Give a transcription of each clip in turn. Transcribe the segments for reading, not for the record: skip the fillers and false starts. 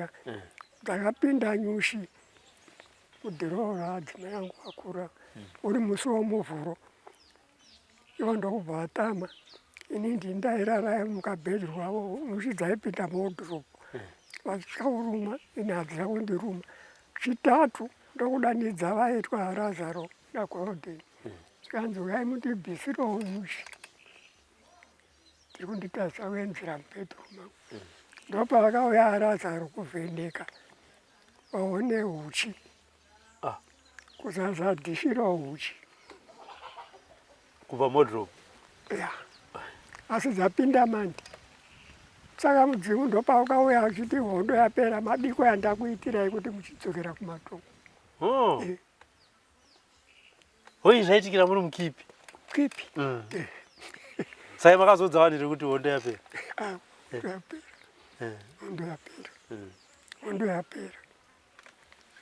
dzakapera eh. Dzakapinda nyushi mudhirowo raadzimai angu akura hmm. Uri musi womuvhuro ivo ndokubva vatama. Ini ndindairara mukabhedhi rwavo, nyuchi dzaipinda muwodhiropu hmm. vachitya kuruma, ini hadzina kundiruma. Chitatu ndokudanidza vaitwa Razaro naGolden, zvikanzi uyai mundibvisirewo nyuchi tiri kunditadza kuenzera mubedroom mangu. Ndopavakauya Razaro kuvheneka vaone huchi ah. Kuzaza dhishi rohuchi kubva modrobe ya asi dzapinda mandi. Saka mudzimu ndopaukauya uchiti hondo yapera, mabiko yandakuitirai kuti muchidzokera kumatongo. Oh. Eh. Hoi zvaitikira muri mukipi? Kipi. Eh. Saka makazodza vanhu here kuti hondo yapera? Ah, hondo yapera. Eh. Hondo yapera. Hondo yapera.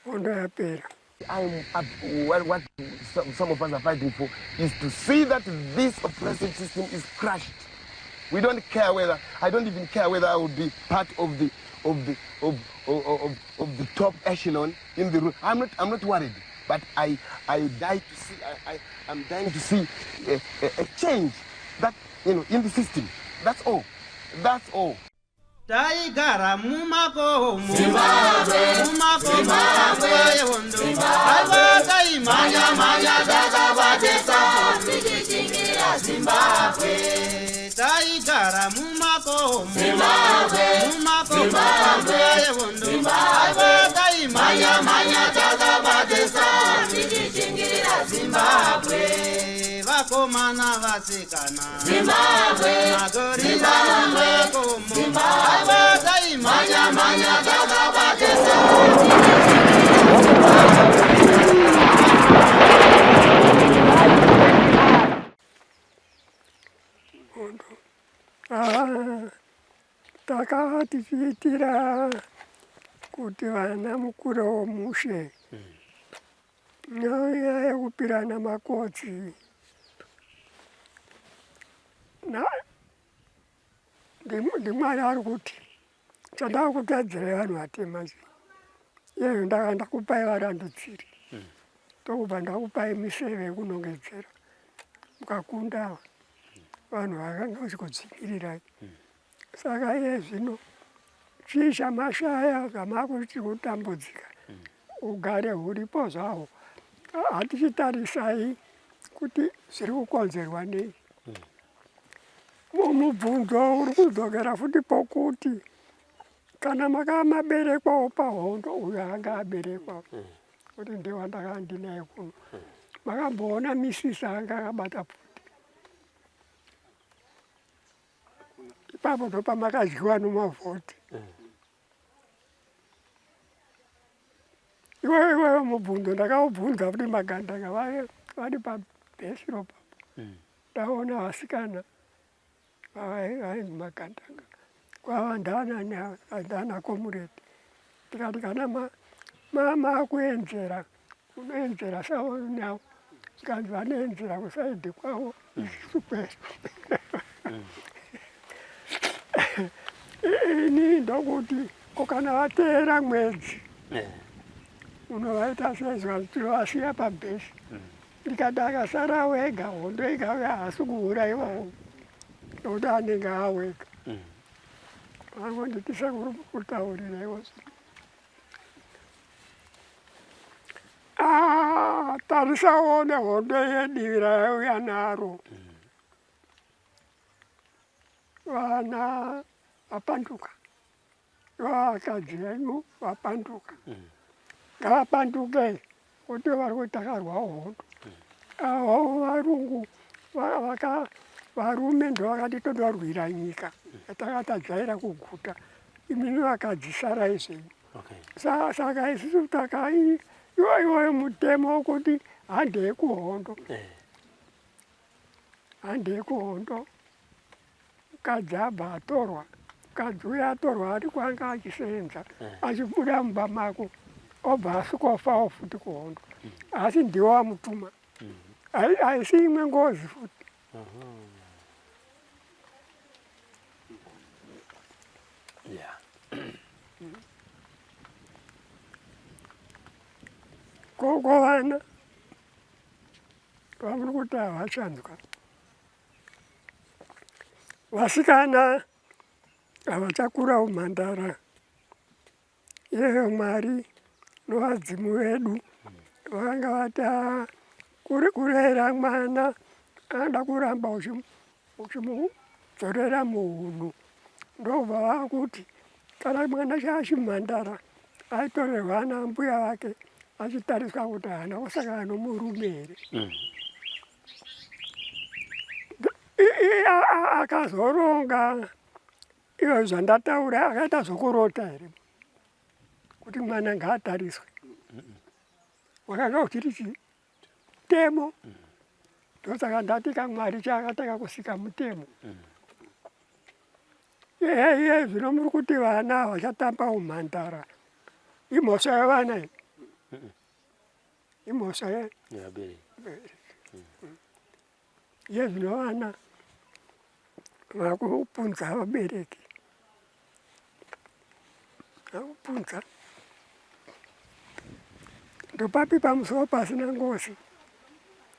Hondo yapera. I'm, what, what some of us are fighting for is to see that this oppressive system is crushed. We don't care whether, I don't even care whether I will be part of the, of the, of, of, of, of the top echelon in the room. I'm not, I'm not worried, but I, I die to see, I, I, I'm dying to see a, a, a change that, you know, in the system. That's all. That's all. Taigara mumakomo mumakomo nguva yehondo, aiwa taimhanya mhanya takabatesa tichichingira Zimbabwe. Taigara mumakomo mumakomo nguva yehondo, aiwa taimhanya mhanya takabatesa tichichingira Zimbabwe. Vakomana vasikana, Zimbabwe, magorira mumakomo, aiwa taimhanya mhanya takabatesa. Hondo. Ah, takava tichiitira kuti vana mukurewo mushe. Nyaya yekupirana makotsi ndimwari ari kuti chandava kutadzira vanhu vatema chi iyeyo ndaka ndakupai varandudziri ndokubva ndakupai miseve yekunongedzera mukakunda vanhu vakanga vachikudzingirirai. Saka iye zvino chii chamashaya zvamakuti kutambudzika? Ugare huripo zvaho, hatichitarisai kuti zviri kukonzerwa nei. Mubvunzo uri kudzokera futi pokuti kana makava maberekwawo pahondo, uyo anga aberekwa kuti ndewandakanga ndinaye kuno, makamboona misisi anga akabata pfuti ipapo ndopamakadyiwa nomavhoti. Iwewe iwewe mubvunzo ndakaubvunza kuti magandanga vari pabhesiro papo. Ndaona vasikana vainzi magandanga kwava ndana komureti, ndikati kana makuenzera unoenzera saonavo, zvikanzi vanoenzera kusaidhi kwavo, isusu kwesu. Ini ndokuti ko kana vateera mwedzi unovaita sei? Zvikanzi tinovasiya pabhesi. Ndikati akasara wega hondo ikauya haasi kuuraiwa nokuti anenge awega. Vangonditisa kutaurira iwo. Ah, tarisa uone hondo yedivi rayauya naro. Vana vapanduka, vakadzi venyu vapanduka. Ngavapanduke kuti vari kuti takarwawo hondo. Avo varungu vaka varume ndovakati todorwira nyika yatanga tajaira kuguta, imimi vakadzi sarai zvenyu. Saka isusu takai iwo iwoyo mutemo wokuti handei kuhondo, handei kuhondo. Mukadzi abva atorwa, mukadzi uya atorwa ari kwanga achisenza achibuda mumba mako obva asvikofawo futi kuhondo, asi ndiwo amutuma, haisi imwe ngozi futi. Yeah. Ko vana vamuri kuti havachanzwa. Vasikana havachakura umhandara. Iyeyo Mwari novadzimu vedu vakanga vati kuri kurera mwana anoda kuramba uchimudzorera muhunhu ndobva vakuti kana mwana chaachimhandara aitorerwa ana mbuya vake achitariswa kuti haana kusangana nomurume here. Akazoronga Iyo zvandataura akaita zvokurota here kuti mwana ngaatariswe? Wakanga uchiti chitemo. Ndosaka ndati kamwari chaakatanga kusika mutemo. Iye iye zvino muri kuti vana vachatamba umhandara. Imhosva yevana iyi. Imhosva yevabereki. Iye zvino vana vakupunza vabereki, vakupunza. Ndopapi pamusoro pasina ngozi?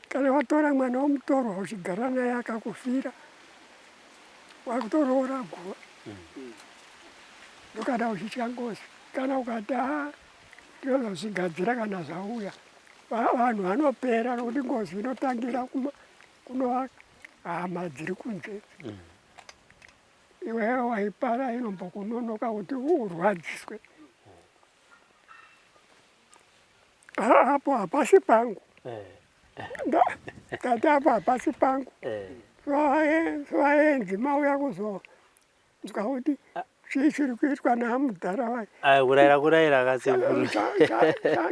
Kana watora mwana womutorwa uchigara naye akakufira, wakutoroora guva. Ndokana uchitya ngozi. Kana ukati haa ndinozozvigadzira kana zvauya. Vanhu vanopera nokuti ngozi inotangira kunova hama dziri kunze. Iwewe waipara inombokunonoka kuti urwadziswe. Apo hapasi pangu. Ndati apo hapasi pangu. Vaenzi mauya kuzo Nzwa kuti chii chiri kuitwa naamudhara vaye. Aya kurayira kurayira akasekuru.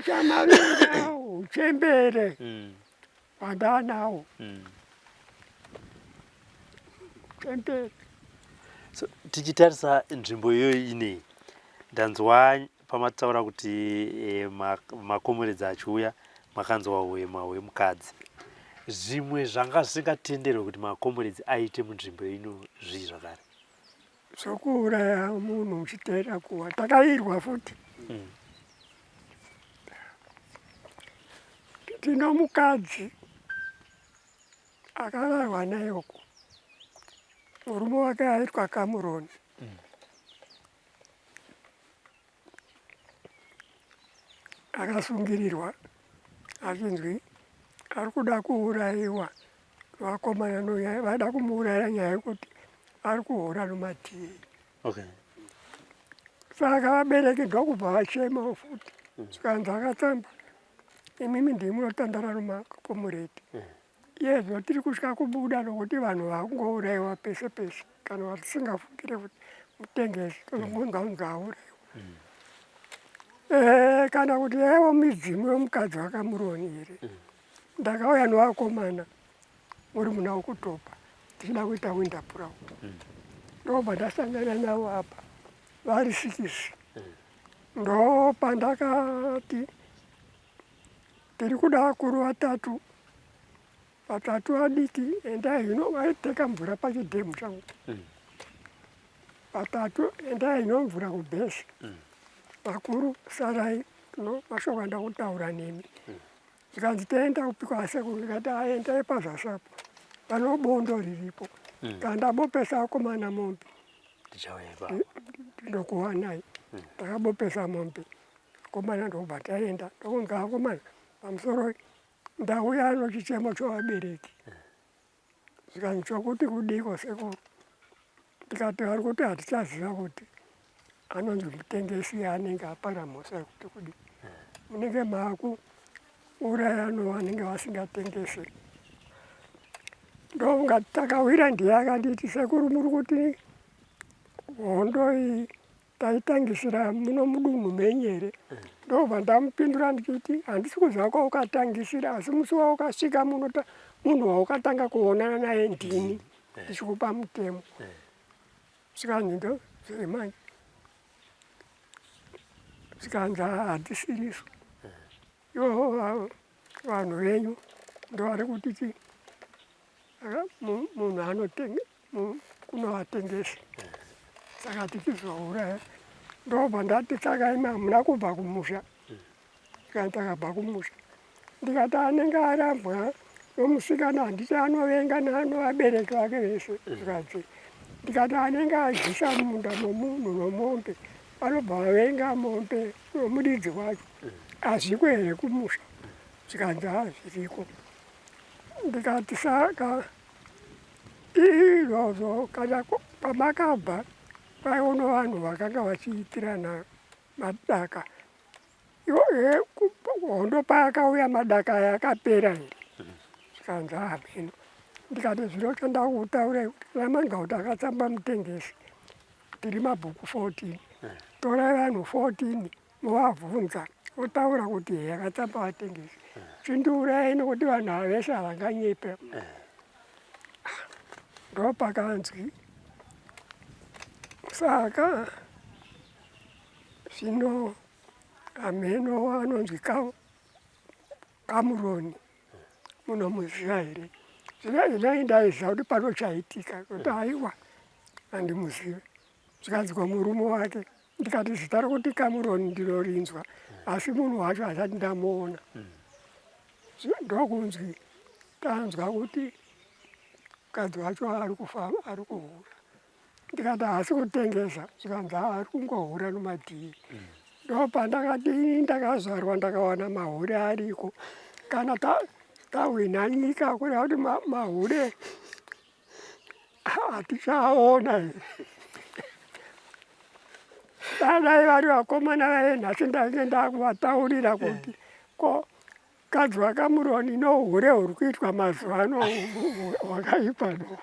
Chamavinga uchembere wandanawo. Uchembere. So tichitarisa nzvimbo iyoyo inei ndanzwa pamataura kuti eh, makomoredzi achiuya makanzwa hwema hwemukadzi zvimwe zvanga zvisingatenderwe kuti makomoredzi aite munzvimbo ino zvii zvakare zvokuuraya munhu uchiteera kuwa takairwa futi mm. Tino mukadzi akararwa naye uku murume wake aitwa Cameron mm. Akasungirirwa achinzwi ari kuda kuurayiwa vakomana nonyaya vaida kumuurayira nyaya yekuti ari kuhura nomatii okay. Saka vabereki ndokubva vachemawo futi zvikanzi akatamba imimi ndimi munotandara nomakomureti Iye zvino tiri kutya kubuda nokuti vanhu vakungouraiwa pese pese kana vatisingafungire kuti mutengesi tozongonzwa kunzi auraiwa. Mm. Eh, kana kuti yaivo midzimu yomukadzi wakamuroni here. Mm. Ndakauya nevakomana muri muna wokutopa tichida kuita winter brown. Mm. Ndobva ndasangana navo apa vari sikisi. Mm. Ndopandakati Tiri kuda vakuru vatatu, vatatu vadiki, endai hino vaiteka mvura pachidhemu changu. Vatatu endai hino mvura kubhesi. Vakuru sarai no mashoko andakutaura nemi. Zvikanzi toenda kupi kwasekuru ndikati aendai pazasi apo pano bondo riripo. Kana ndabopesa akomana mombe Ndichauya ipapo. Ndokuwanai. Ndakabopesa mombe. Akomana ndobva taenda ndokunzi akomana pamusoro ndauya nochichemo chovabereki zvikanzi chokuti kudiko sekuru ndikati vari kuti hatichaziva kuti anonzi mutengesi anenge apara mhosva yekuti kudii munenge maakuuraya novanenge vasingatengese ndokunga takawira ndiye akanditi sekuru muri kuti hondo iyi Taitangisira muno mudunhu menyu here? Ndobva ndamupindura ndichiti handisi kuziva kwaukatangisira asi musi waukasvika muno munhu waukatanga kuonana naye ndini ndichikupa mutemo. Zvikanzi ndo zviri manje. Zvikanzi handisiriso. Ivo vanhu venyu ndovari kuti chii munhu anotenga kunovatengesa saka tichizouraya ndobva ndati saka imi hamuna kubva kumusha. Zvikanzi takabva kumusha. Ndikati anenge arambwa nomusikana handiti anovenga nanovabereki vake vese. Zvikanzi ndikati anenge adyisa munda momunhu nomombe vanobva vavenga mombe nomuridzi wacho hazviko here kumusha? Zvikanzi hazviriko. Ndikati saka izvozvo kana kwamakabva kwaiona vanhu vakanga vachiitirana madaka hondo payakauya madaka aya akapera here zvikanzi hameno ndikati zvino chandakutaurai kuti kana manzwa kuti akatsamba mutengesi tiri mabhuku 14 torai vanhu 14 movabvunza votaura kuti he akatsamba vatengesi chindiurai nokuti vanhu ava vese havanganyepe ndopakanzwi saka Zvino hameno anonzi Kamuroni munomuziva here? Zvino inai ndaiziva kuti pano chaitika kuti aiwa handimuzive. Zvikanzi ko murume wake ndikati zita rokuti Kamuroni ndinorinzwa asi munhu wacho hasati ndamuona. Ndokunzi tanzwa kuti mukadzi wacho ari kufa ari kuhura. Ndikati haasi kutengesa zvikanzi ari kungohura nomadhiri. Ndopandakati ini ndakazvarwa ndakawana mahure ariko. Kana tahwina nyika kureva kuti mahure hatichaona here. Dai vari vakomana vaye nhasi ndainge ndakuvataurira kuti ko mukadzi wakamuroni nouhure huri kuitwa mazuva ano hwakaipa no.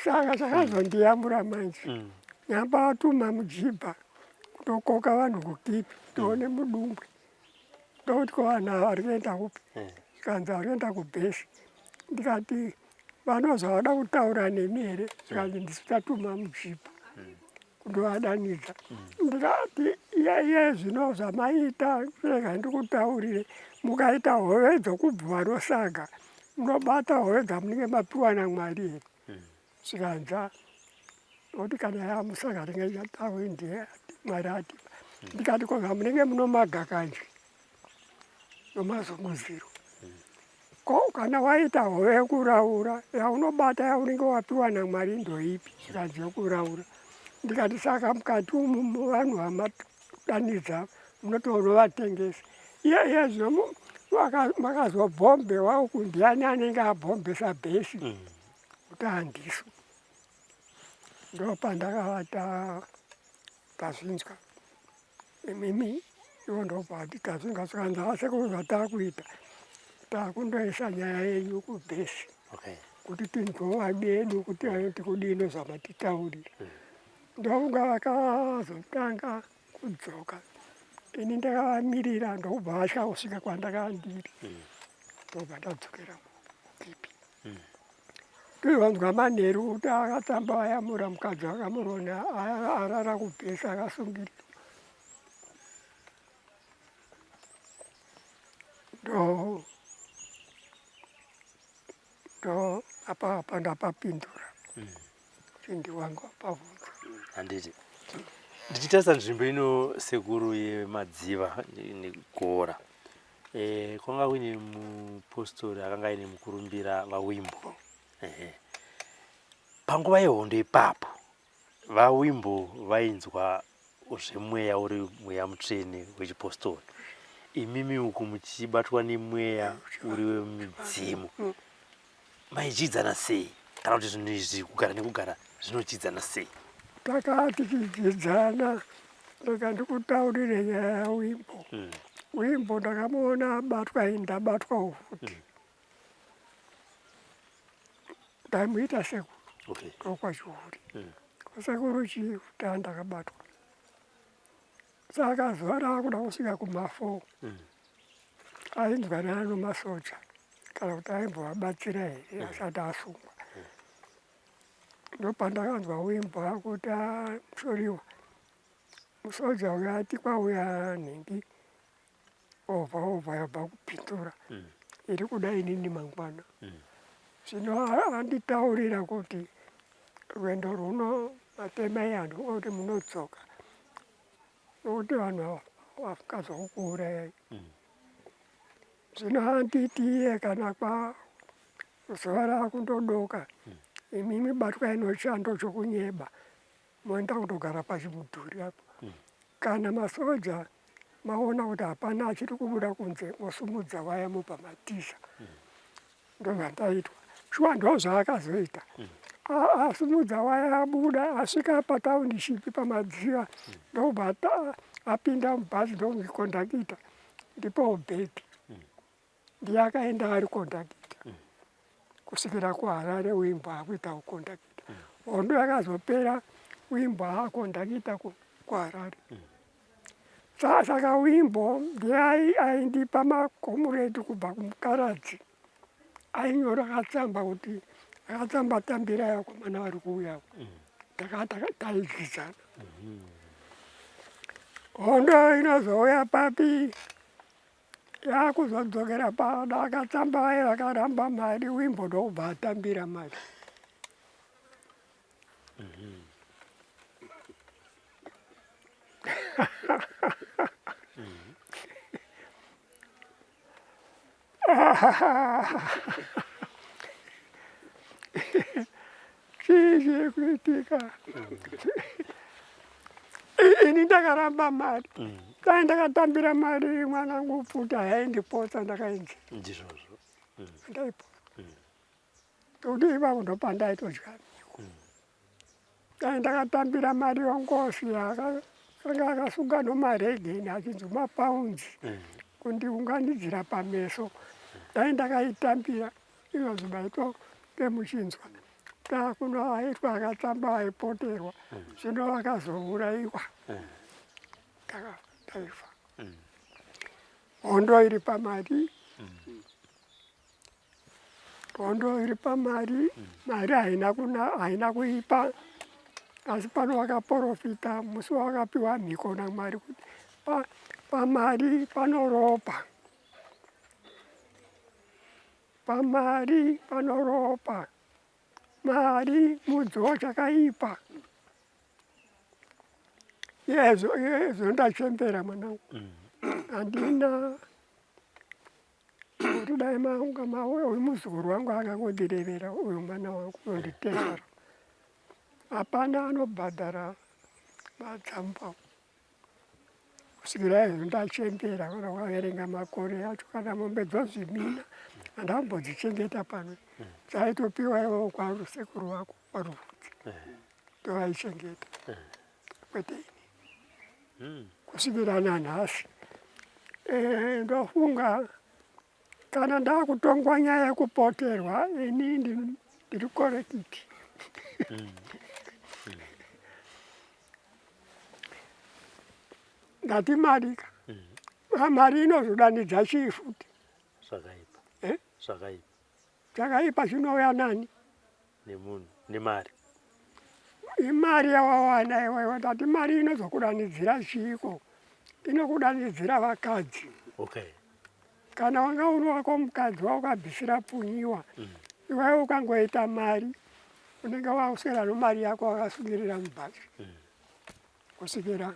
Saka chakazondiyamura manje nyamba watuma mujibha kutokoka vanhu kukipi tione mudungwe ndokuti ko vanhu ava vari kuenda kupi zvikanzi vari kuenda kubhesi ndikati vanozva vada kutaura nemi here zvikanzi ndisu tatuma mujibha kundovadanidza ndikati iye zvino zvamaita rega ndikutaurire mukaita hove dzokubvuva nosaga munobata hove dzamunenge mapiwa namwari here zvikanzi nokuti kana yamusaga rinenge tawe ndiye mwari atipa ndikati ko zvamunenge munomagakanje nomazunguziro ko kana waita hove yekuraura yaunobata yaunenge wapiwa namwari ndoipi zvikanzi yekuraura ndikati saka mukati umu vanhu vamadanidza munotonovatengesa iye iye zvino makazobhombewa uku ndiani anenge abhombesa bhesi kuti handisu ndopandakavata tazvinzwa imimi ivo ndopati tazvinzwa zvikanzi asekuru zvatakuita takundoisa nyaya yenyu kubhesi Okay. kuti tinzwe vabedu kuti vanoti kudini zvamatitaurira ndokunga vakazotanga kudzoka ini ndakavamirira ndokubva vatya kusvika kwandakanga ndiri ndobva ndadzokera kukipi Ndozvanzwa manheru kuti akatamba ayamura mukadzi wakamurona arara kubhesi akasungirirwa. Ndo ndo apa apa ndapapindura chindi wangu apavhunza. Handiti ndichitarisa nzvimbo ino sekuru yemadziva negora E, kwanga kuine mupostori akanga aine mukurumbira vaWimbo. Ehe. Panguva yehondo ipapo vaWimbo vainzwa zvemweya uri mweya mutsvene wechipostori, imimi uku muchibatwa nemweya uri wemidzimu, maidyidzana sei kana kuti zvinhu izvi kugara nekugara zvinodyidzana sei? Takaa tichidyidzana, rega ndikutaurire nyaya yaWimbo. Wimbo ndakamuona abatwa ini ndabatwawo futi. Ndaimuita sekuru Okay. ndokwachihuri. Kwasekuru chii kuti ndakabatwa. Saka zuva raakuda kusvika kuma4 ainzwanana nomasoja kana kuti aimbovabatsira here asati asungwa. Ndopandakanzwa wimbo akuti "Ah, mushoriwa musoja uyo ati kwauya nhingi ovha ovha yabva kupindura iri kuda inini mangwana. Zvino anditaurira kuti rwendo rwuno Matemai anhu oti munodzoka nokuti vanhu ava vafungazokuurayai. Zvino handiti iye kana kwa zuva rakundodoka imimi batwai nochando chokunyeba moenda kundogara pachimudhuri apo. Kana masoja maona kuti hapana achiri kubuda kunze mosumudza waya mobva matiza. Ndozvandaitwa. Shuwa ndozvaakazoita. Asumudza waya abuda asvika pataundishipi pamadziva ndobva apinda mubhazi ndokunge kondakita ndipo bhegi. Ndiye akaenda ari kondakita kusvikira kuHarare Wimbo akuita kukondakita. Hondo yakazopera Wimbo akondakita kuHarare. Saka Wimbo ndiye aindipa makomuredhi kubva kumukaradzi. Ainyora akatsamba kuti akatsamba tambirai vakomana vari kuuya. Taidyidzana. Hondo inozouya papi yakuzodzokera pada akatsamba vaye vakaramba mari Wimbo ndokubva atambira mari. Chii chiri kuitika? Ini ndakaramba mari. Dai ndakatambira mari mwanangu pfuti haindipotsa ndakainzi. Ndizvozvo. Ndaipotsa. Nokuti ipapo ndopandaitodya miko. Dai ndakatambira mari yongosi akanga akasunga nomaregeni achinzi mapaunzi kundiunganidzira pameso. Dai ndakaitambira izvozvo maitoke muchinzwa. Takuno aitwa akatamba aipoterwa zvino vakazouraiwa. Ndaifa. Hondo iri pamari. Hondo iri pamari, mari haina kuna haina kuipa asi pano vakaporofita musi wakapiwa mhiko naMwari kuti pa, pamari panoropa. Pamari panoropa. Mari mudzi wachakaipa. Yezvo yezvo ndachembera mwanangu. Handina kuti dai manga mauya uyu muzukuru wangu akangondirevera uyu mwana wangu unonditezvara. Hapana anobhadhara madzamba kusvikira izvo ndachembera kana ukaverenga makore acho kana mombe dzozvimina handambodzichengeta pano dzaitopiwa ivo kwasekuru vako kwaruvhudzi ndovaichengeta kwete ini kusvikira nanhasi. Ndofunga kana ndakutongwa nyaya yekupoterwa ini ndiri korekiti. Ndati mari ka. Mari inozodanidza chii futi? Zvakaipa. Eh? Zvakaipa. Chakaipa chinouya nani? Nemunhu, nemari. Imari yawawana iwewe, ndati mari inozokudanidzira chiiko? Inokudanidzira vakadzi. Okay. Kana wanga uri wako mukadzi waukabvisira punyiwa, iwewe ukangoita mari, unenge wakuswera nomari yako wakasungirira mubhachi. Kusvikira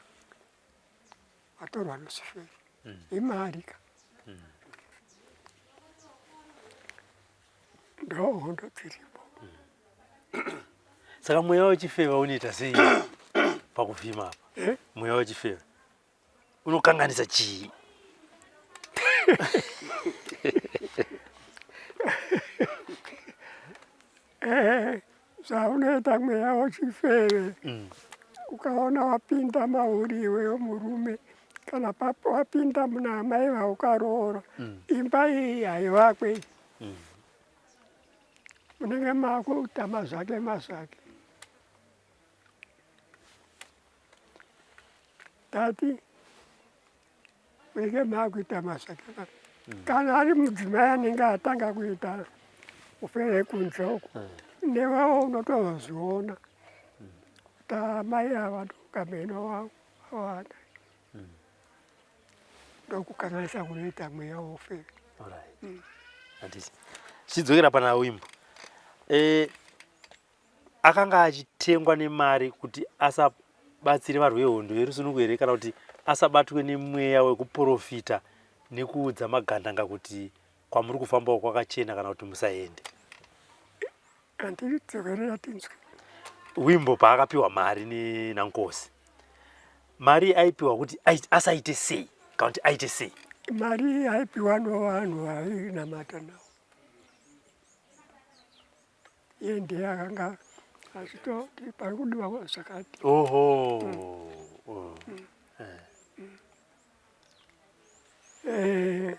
watorwa nosiferi. Imari ka. Ndohondo dziripo. Saka mweya wechifeva unoita sei pakuvhima apa? Eh? Mweya wechifeva unokanganisa chii? Zvaunoita mweya wechifeve ukaona wapinda mauri iwewe murume kana wapinda muna amai vaukaroora imba iyi haivakwe munenge makuita mazvake mazvake. Tati munenge makuita mazvake mazvake. Kana ari mudzimai anenge atanga kuita ufeve kunze uko newewo unotozviona kuti amai ava ndokamheno wangu awana. Ndokukanganisa kunoita mweya woufeve. Alright. Handiti. Tichidzokera pana Wimbo. Akanga achitengwa nemari kuti asabatsire varwi vehondo yerusununguko here kana kuti asabatwe nemweya wekuporofita nekuudza magandanga kuti kwamuri kufambawo kwakachena kana kuti musaende? Handidzokerera tinzwe. Wimbo paakapiwa mari naNkosi, mari aipiwa kuti asaite sei kana kuti aite sei? Mari aipiwa novanhu vainamata navo. Iye ndiye akanga achitoti pari kudiwa zvakati. Oho. Oh. Eh,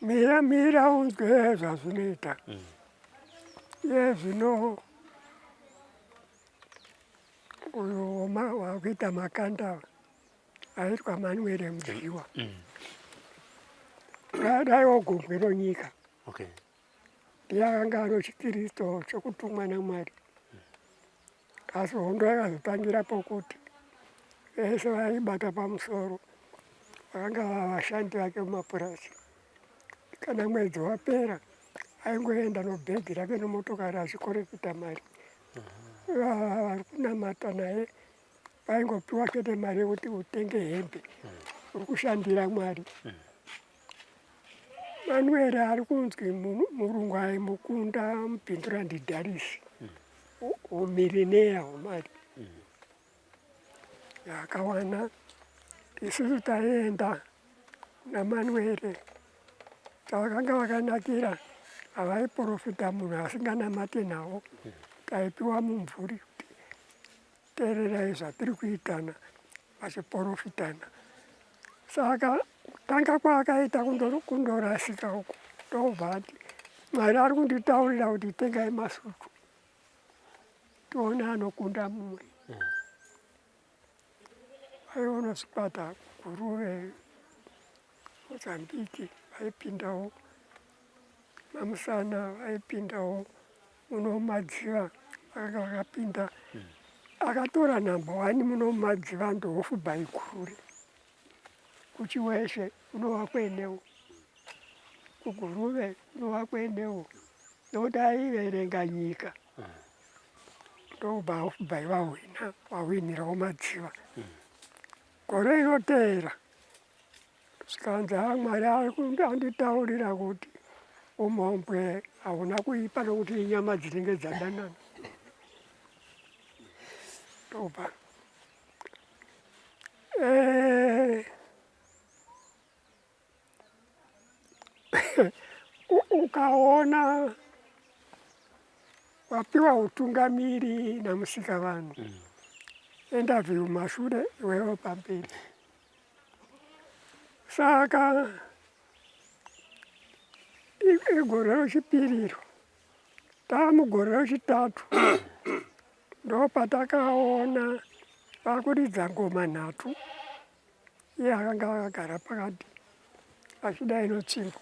mira mira unzwe zvazvinoita. Iye zvino uyu wakuita makanda aitwa Manuel Mudyiwa. Daiwo gombwe ronyika. Okay. Ndiye akanga ano chiKristu chokutumwa naMwari. Asi hondo yakazotangira pokuti vese vaibata pamusoro vakanga vava vashandi vake mumapurazi. Kana mwedzi wapera aingoenda nobhegi rake nemotokari achikorekita mari. Vava vari kunamata naye vaingopiwa chete mari yekuti utenge hembe uri kushandira Mwari. Manuel ari kunzwi murungu aimukunda mupindura ndiDharisi umirineya wemari yakawana. Isusu taienda naManuel chavakanga vakanakira havaiprofita munhu asinganamate navo, taipiwa mumvuri kuti teererai zvatiri kuitana vachiporofitana. Saka kutanga kwaakaita kundorasika uku ndobva ati Mwari ari kunditaurira kuti tengai masutu tione anokunda mumwe. Vaiona zvikwata Guruve, Mozambique vaipindawo, Mamusana vaipindawo, muno muMadziva vakanga vakapinda. Akatora number one muno muMadziva ndoHofubhai Gurure, kuChiweshe kunova kwenewo, kuGuruve kunova kwenewo, nokuti aiverenga nyika. Ndobva Hofubhai vahwina, vahwinirawo Madziva. Gore inoteera zvikanzi haa Mwari anditaurira kuti umhombwe hauna kuipa nokuti inyama dzinenge dzadanana. Ndobva ukaona wapiwa utungamiri naMusikavanhu, interview mashure iwewe pamberi. Saka igore rechipiri iro, taamugore rechitatu ndopatakaona vakuridza ngoma nhatu. Iye akanga akagara pakati achida inotsvimbo.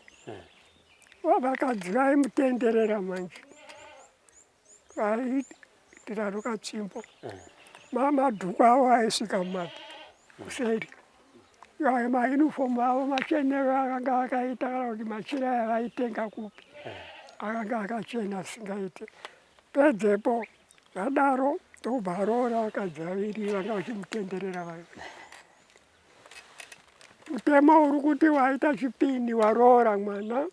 Vakadzi vaimutenderera manje vaiitira rukatsvimbo. Madhuku avo aisvika mumapi kuseri. Ayo maunifomu avo machenero akanga akaita kana kuti machira aya vaitenga kupi akanga akachena asingaite. Pedzepo zvadaro ndokubva aroora vakadzi vaviri vanga vachimutenderera vayo. Mutemo uri kuti waita chipini waroora mwana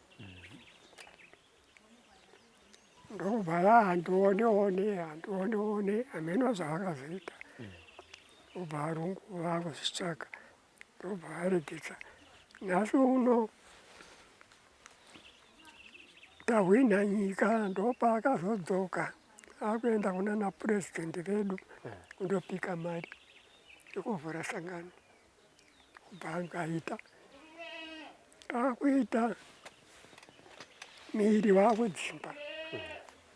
ndokubva va handione one handione one hameno zvavakazoita. Ndobva varungu vakuzvitsvaga ndobva varegedza. Nhasi uno tahwinha nyika ndopaakazodzoka akuenda kunana purezidhendi vedu kundopika mari yekuvhura sangano kubva angaita akuita miri wakudzimba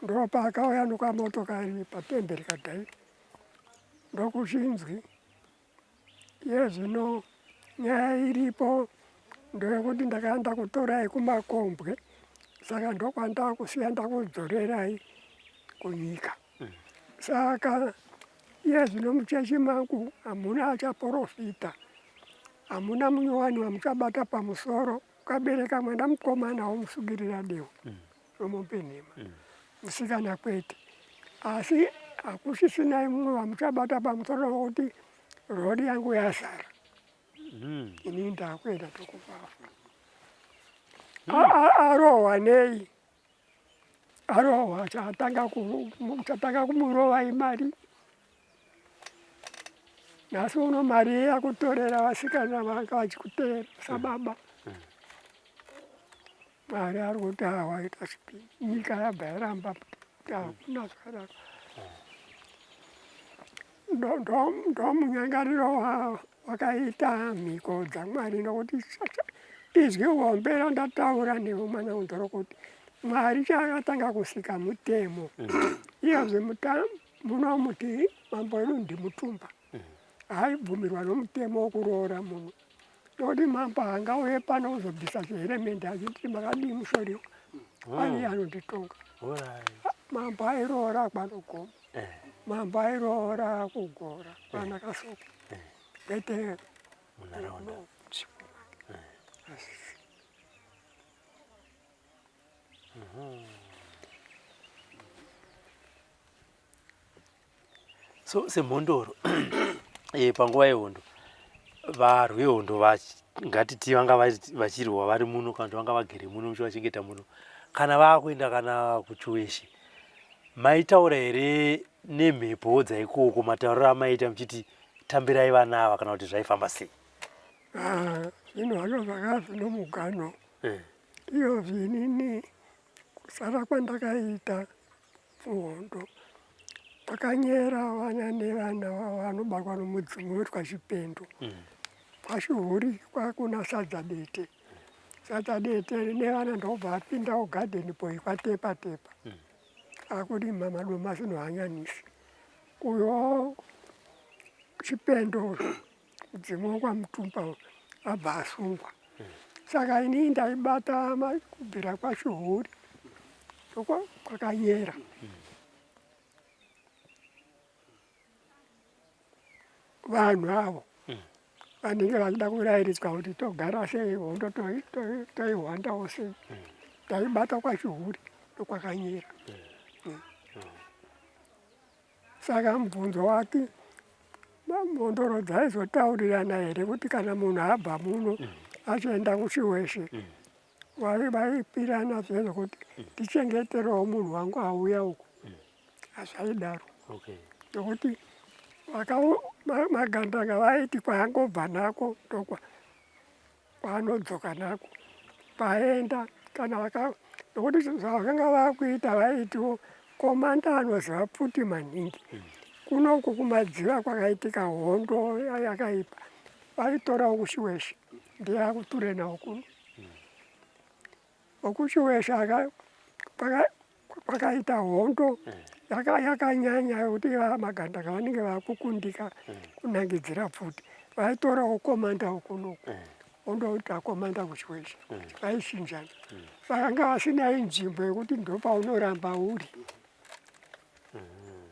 ndopaakauya nokamotokari patemberi kadhai ndokuchinzwi Iye zvino nyaya iripo ndeyekuti ndakanga ndakutorai kumakombwe saka ndokwandakusiya ndakudzorerai kunyika. Saka iye zvino muchechi mangu hamuna achaporofita, hamuna munyowani wamuchabata pamusoro. Ukabereka mwana mukomana womusungirira dehwe romombe nhema. Musikana kwete. Asi hakusisinai mumwe wamuchabata pamusoro wokuti rori yangu yazara. Ini ndakuenda tokuvafa. Arohwa nei? Arohwa chatanga kumurova imari. Nhasi uno mari yakutorera vasikana vanga vachikuteera sababa. Mwari ari kuti awaita chipi nyika yabva yaramba kuti hakuna zvakadaro. Ndomunyangariro wakaita mhiko dzaMwari nokuti izwi hombe randataura newe mwana wangu ndorokuti Mwari chaakatanga kusika mutemo. Iyezve munomuti mambo wedu ndimutumba. Haibvumirwa nomutemo wokuroora munhu. Nokuti mambo haangauye pano kuzobvisa chiheremende achiti makadii mushoriwa. Aiye anonditonga. Mambo airoora kwanogoma. Mambo airoora kugora kwana Kasoko. Kwete munharaunda. So semhondoro panguva yehondo varwi vehondo ngatiti vanga vachirwa vari muno kana kuti vanga vagere muno muchivachengeta muno kana vakuenda kana kuchiweshe maitaura here nemhepo dzaikoko matauriro amaita muchiti tambirai vana ava kana kuti zvaifamba sei? Zvinhu zvacho zvanga zvino mugano. Iyo zvinini kusara kwandakaita muhondo kwakanyera vana nevana vanobatwa nomudzimu wetwa chipendo. Kwachihuri kwakuna sadza dete. Sadza dete nevana ndobva apinda kugadheni boy kwatepa tepa. Akurima madomasi nohanyanisi. Uyo chipendo mudzimu wekwamutumba abva asungwa. Saka ini ndaibata kubvira kwachihuri kwakanyera. Vanhu avo vanenge vachida kurairidzwa kuti togara sei hondo toihwandawo sei. Ndaibata kwachihuri ndokwakanyera. Saka mubvunzo wake mhondoro dzaizotaurirana here kuti kana munhu abva muno achienda kuchiweshe vaipirana zve zvekuti tichengeterewo munhu wangu auya uku. Hazvaidaro. Nokuti magandanga vaiti kwaangobva nako ndokwa kwaanodzoka nako paenda kana vaka nokuti zvavakanga vakuita vaitiwo komanda anoziva pfuti maningi. Kunoku kumadziva kwakaitika hondo yakaipa vaitorawo kuchiweshe ndiye akuture nawo kuno. Okuchiweshe kwakaita hondo yakanyanya yekuti magandanga vanenge vakukundika kunangidzira pfuti vaitorawo komanda wokunoku ondoita komanda kuchiweshe vaichinjana. Vakanga vasina nzvimbo yekuti ndopaunoramba uri.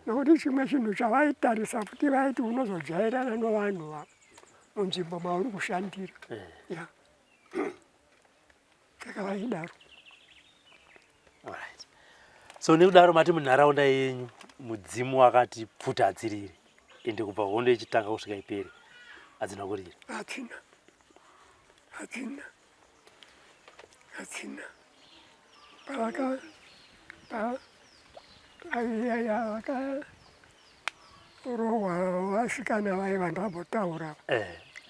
Nokuti chimwe chinhu chavaitarisa kuti vaiti unozojairana novanhu munzvimbo mauri kushandira. Ya. Saka vaidaro. Alright. So nekudaro mati munharaunda yenyu mudzimu wakati pfuta hadziriri ende kubva hondo ichitanga kusvika ipere hadzina kurira. Hadzina. Hadzina. Hadzina. Pavaka pa vaka rohwa vasikana vaye vandambotaura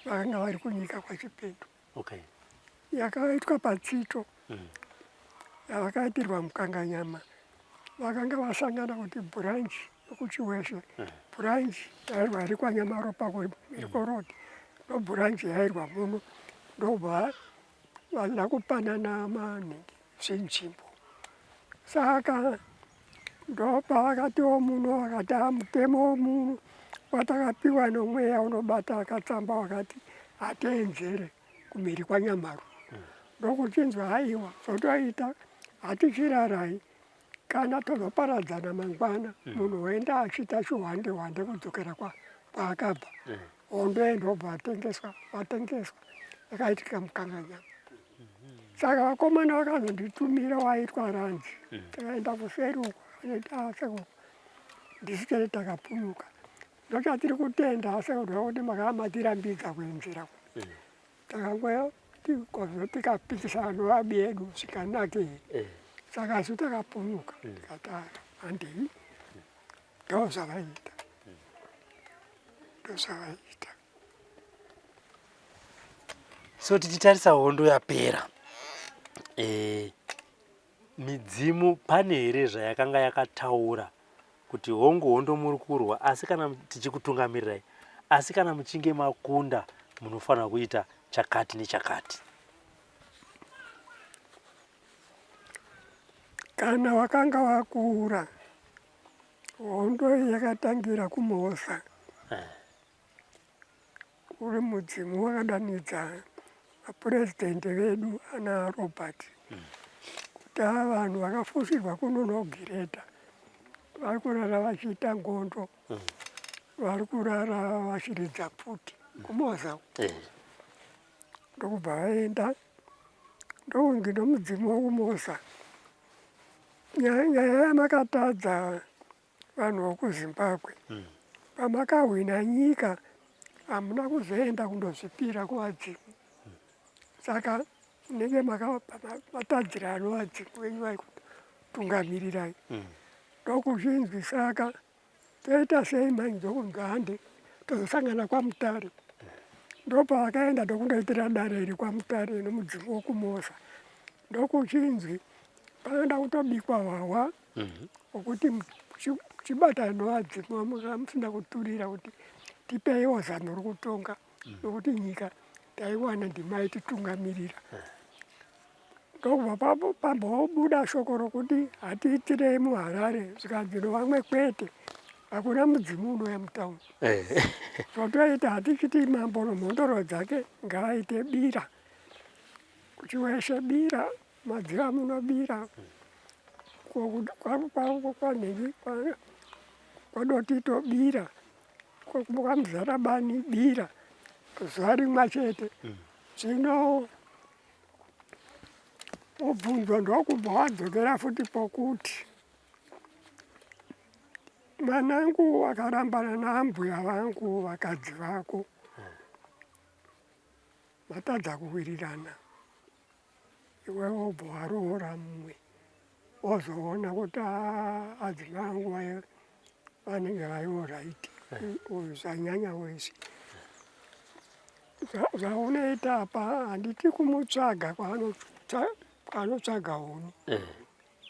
vakanga vari kunyika kwaChipindu. Okay. Yakaitwa patsito yavakaitirwa mukanganyama vakanga vasangana kuti branch yokuchiweshe branch yairwa iri kwanyamaropa kumikoroti no branch yairwa muno ndobva vada kupanana manhingi zvinzvimbo saka ndopavakatiwo muno vakati mutemo muno watakapiwa nomweya unobata akatsamba wakati hatienzere kumhiri kwanyamaru ndokuchinzwa haiwa zvotoita hatichirarai kana tozoparadzana mangwana munhu woenda achiita chihwande hwande kudzokera kwaakabva hondo yendobva atengeswa vatengeswa yakaitika mukanganyama. Saka vakomana vakazonditumira waitwa ranzi. Takaenda kuseri uko anoita sekuru. Ndisu chete takapunyuka. Ndochatiri kutenda sekuru kuti makamatirambidza kuenzera. Takangoya tikapikisana nevabi edu zvikanake. Saka isu takapunyuka tikati handei. Ndozvavaiita. Ndozvavaiita. So tichitarisa hondo yapera midzimu pane here zvayakanga yakataura kuti hongu hondo muri kurwa asi kana tichikutungamirirai asi kana muchinge makunda munofanira kuita chakati nechakati? Kana wakanga wakura, hondo iyi yakatangira kuMosa. Uri mudzimu wakadanidza vapurezidhendi vedu ana Robert kuti ava vanhu vakafushirwa kuno nogireta vari kurara vachiita ngondo, vari kurara vachiridza pfuti kuMosa. Ndokubva vaenda ndokunzi nomudzimu wokuMosa, nyaya yamakatadza vanhu vokuZimbabwe, pamakahwina nyika hamuna kuzoenda kundozvipira kuvadzimu, saka munenge matadzira anovadzimu venyu vaikutungamirirai. Ndokuzvinzwi saka toita sei manje? Ndokunzi hande tozosangana kwaMutare. Ndopavakaenda ndokundoitira dare iri kwaMutare nomudzimu wokuMosa. Ndokuchinzwi panoda kutobikwa hwahwa wokuti muchibatana novadzimu musina kuturira kuti tipeiwo zano rokutonga, nokuti nyika taiwana ndimai titungamirira. Ndokubva pambobuda shoko rokuti hatiitirei muHarare, zvikanzi novamwe kwete, hakuna mudzimu unouya mutauni. Zvotoita hatichiti mambo nomhondoro dzake ngaaite bira kuChiweshe, bira Madziva munobira kwanhingi kwadotito bira kwaMuzarabani bira zuva rimwe chete. Zvino mubvunzo ndokubva wadzokera futi pokuti mwanangu akarambana naambuya vangu vakadzi vako, matadza kuwirirana, iwe wobva waroora mumwe, wozoona kuti adzimai vangu vanenge variwo right, uyu zvanyanyawo izvi zvaunoita apa. Handiti kumutsvaga kwaanotsvaga huni,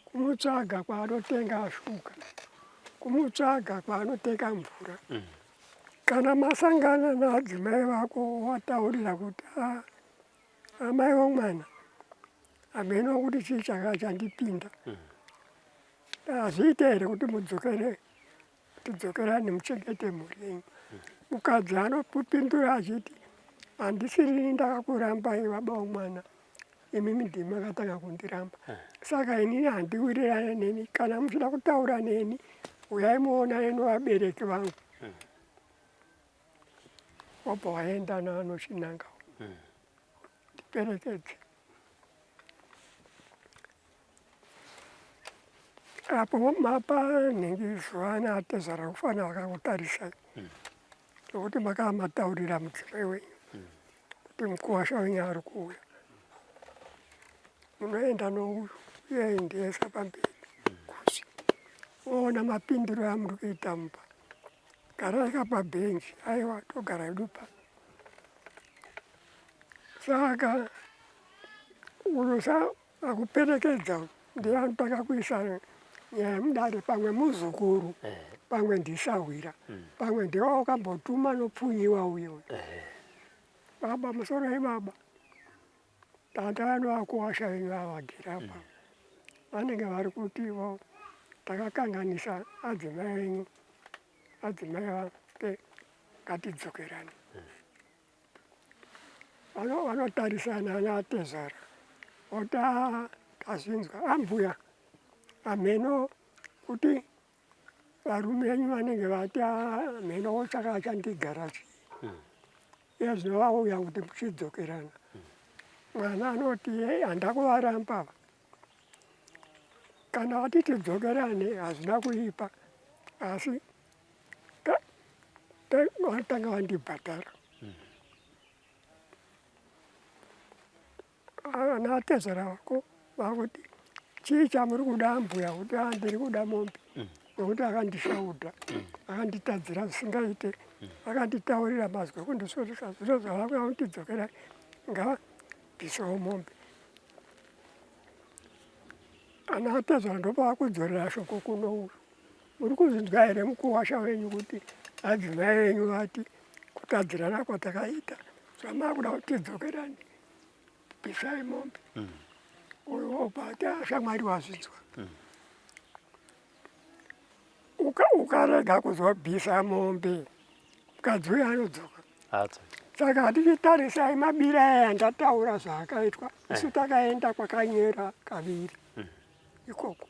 kumutsvaga kwaanotenga shuga, kumutsvaga kwaanotenga mvura. Kana masangana naadzimai vako, wataurira kuti amai vomwana, hameno kuti chii chaka chandipinda, hazviite here kuti mudzokere, tidzokerane muchengete mhuri yenyu? Mukadzi anopindura achiti handisirini ndakakurambai baba womwana, imimi ndimi makatanga kundiramba, saka inini handiwirirane neni. Kana muchida kutaura neni, uyai muonane nevabereki vangu. Wabva waenda naanochinanga ndiperekedze apo mapa nhingi zuva naatezvara kufanira vakakutarisai, nokuti makamataurira mudzimai wenyu kuti mukuwasha wenyu ari kuuya, munoenda nouyu uye ndiesa pamberi kusi oona mapindiro amuri kuita mumba. Garai pabhenji. Aiwa, togara hedu pa. Saka uyu sa akuperekedza ndiye anotanga kuisa nyaya mudare, pamwe muzukuru, pamwe ndisahwira, pamwe ndiwe wakambotuma nopfunyiwa uye uyu. Baba, musoroi baba, tata vanovakuwasha venyu vavagere apa, vanenge vari kutivo takakanganisa adzimai venyu, adzimai vake, ngatidzokerane. Vanotarisana ana atezvara oti tazvinzwa ambuya, hameno kuti varume venyu vanenge vati hameno chaka chandigara chii, iye zvino vauya kuti muchidzokerana. Mwana anoti yei handakuvaramba ava. Kana vati tidzokerane hazvina kuipa asi vanotanga vandibhadhara. Ana atezvara vako vakuti chii chamuri kuda ambuya kuti ah, ndiri kuda mombe mm. nokuti akandishaudha mm. akanditadzira zvisingaite mm. akanditaurira mazwi ekundisvoresa zvino zvavakuda kundidzokerai ngavabvisewo mombe ana atezvara ndopavakudzorera shoko kuno uyu muri kuzvinzwa here mukuwasha wenyu kuti adzimai venyu vati kutadzirana kwatakaita zvamakuda kuti tidzokerani pisai mombe mm. uyu wobva ati ashamwari wazvinzwa mm. ukarega kuzobvisa mombe mukadzi uyo anodzoka saka hatichitarisai mabira aya andataura zvaakaitwa isu eh. takaenda kwakanyera kaviri mm. ikoko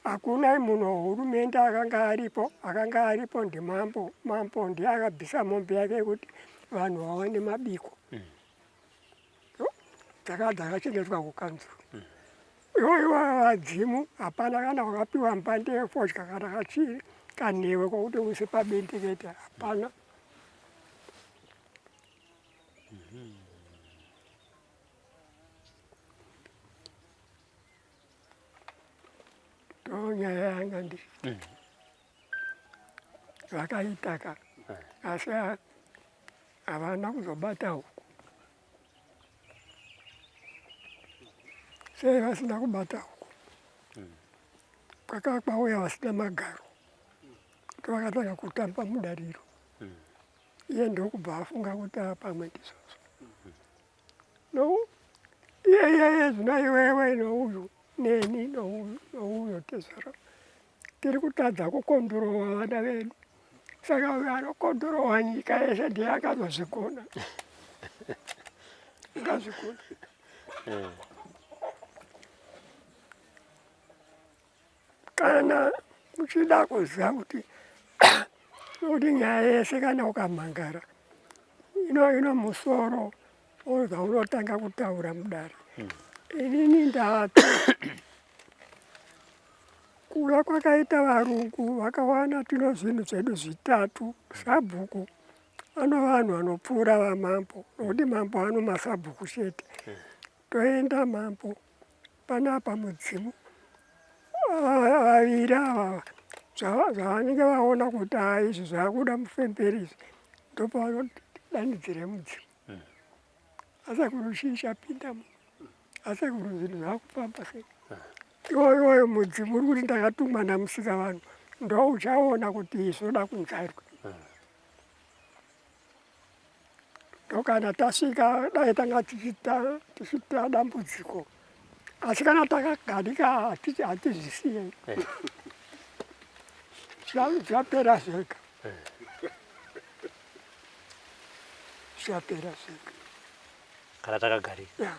Hakuna munhu wehurumende akanga aripo, akanga aripo ndimambo. Mambo ndiye akabvisa mombe yake yekuti vanhu vawane mabiko. Mm. Dzaka dzakachengetwa kukanzuru. Mm. Iwo iwo vadzimu hapana kana wakapiwa mbande yefodya kana kachii kanhewe kokuti uise pabendekete hapana. Mm -hmm. Ndonyaya yanga ndi mm. vakaitaka eh. asi havana kuzobata huku sei vasina kubata huku mm. kwakava kwauya vasina magaro ndovakatanga kutamba mudariro mm. iye ndokubva afunga kuti apamwe ndizvozvo No, iye iye zvino iwewe nouyu neni nouyu nouyo tezvara tiri kutadza kukondorowa vana vedu saka uyo anokondorowa nyika yese ndiye akazozvigona akazvigona eh. Kana uchida kuziva kuti nokuti nyaya yese kana ukamhangara ino ino musoro zvaunotanga kutaura mudare hmm. Inini ndati kuuya kwakaita varungu vakawana tino zvinhu zvedu zvitatu sabhuku ano vanhu vanopfuura vamambo nokuti mambo ano masabhuku chete hmm. Toenda mambo panapa mudzimu vaviri ava zvavanenge vaona kuti haa izvi zvakuda mufemberi izvi ndopavanodanidzire mudzimu hmm. asekuru chii chapinda mu asekuru zvinhu zvakufamba sei hmm. iwo iwoyo mudzimu uri kuti ndakatumwa namusika vanhu ndo uchaona kuti izvi zvoda kunzarwa hmm. Ndokana tasvika dai tanga tichita tichita dambudziko asi kana takagarika hatizvisiye eh. zvapera zvega eh. zvapera zvega kana takagarika yeah.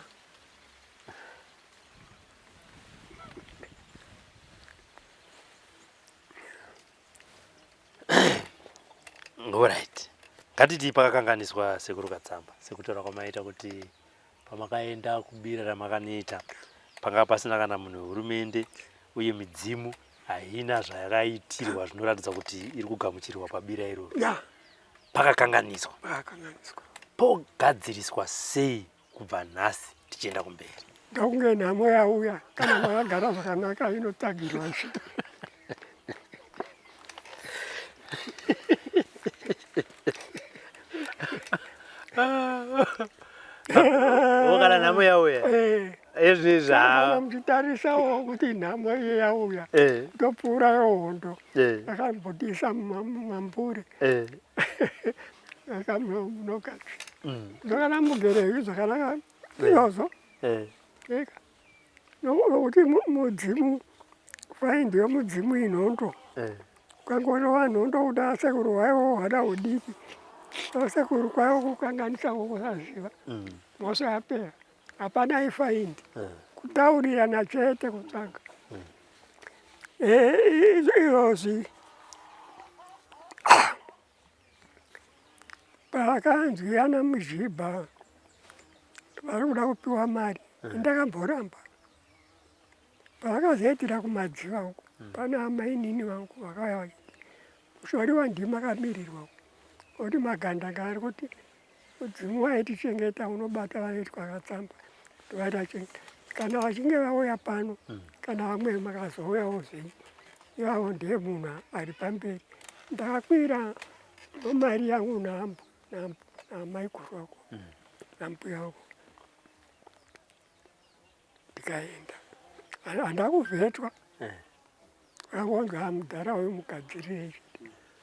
Alright. Ngatitii pakakanganiswa sekuru Katsamba sekutaura kwamaita kuti pamakaenda kubira ramakanoita panga pasina kana munhu wehurumende uye midzimu haina zvayakaitirwa zvinoratidza kuti iri kugamuchirwa pabira iroro. Yeah. Pakakanganiswa. Pakakanganiswa. Pogadziriswa sei kubva nhasi tichienda kumberi ndokunge nhamo yauya kana makagara zvakanaka inotagirwa ishe kana nhamo yauya eh. izvi zvaa muchitarisawo kuti nhamo iye yauya eh. topfuura yohondo eh. yakambodisa mambure munogadzira mm. zvakana mugere zvakanaka izvozvo eka nokuti mudzimu faindi yomudzimu inhondo ukangorova nhondo kuti asekuru hwaiwo hwana hudiki asekuru kwaiwo kukanganisa kukusaziva mm. mhosva yapera hapana ifaindi kutaurirana chete kutsvaga mm. izvozvi Pakanzi ana Muzhibha Vari kuda kupiwa mari. Ndakamboramba. Pavakazoitira kumadziva uko pana amainini vangu vakauya vachiti mushori wandima akamirirwa uko oti magandanga ari kuti mudzimu waitichengeta unobata vanoitwa akatsamba vaitachengeta kana vachinge vauya pano kana vamwe makazouyawo zvenyu ivavo ndiye munhu ari pamberi. Ndakakwira nomari yangu namaiguru vako nambuya vako ndikaenda handakuvhetwa vangonzi mudhara uyu mugadzirirei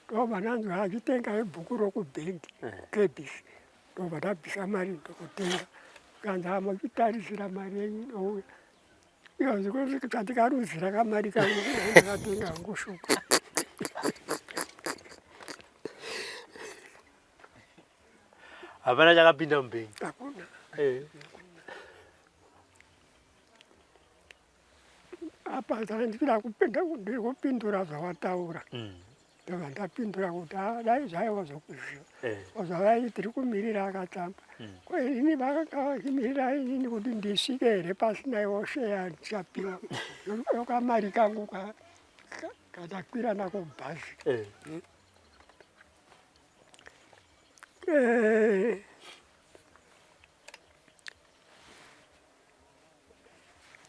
ndobva ndanzi achitenga ibhuku rokubhengi kukbc ndobva ndabvisa mari ndokutenga kanzi amochitarisira mari yenyu inouya iyo zvikuti kamari kangu ndakatenga hangu shuka. Hapana chakapinda mubhengi. Hakuna. Apa ndandida kupinda ndiri kupindura zvawataura. Ndobva ndapindura kuti ah, dai zvaiva zvokuziva. Zvavai tiri kumirira akatamba. Ko ini vakanga vachimirira inini kuti ndisvike here pasina iwo sheya ndichapiwa. Yokamari kangu katakwira nako bhazi.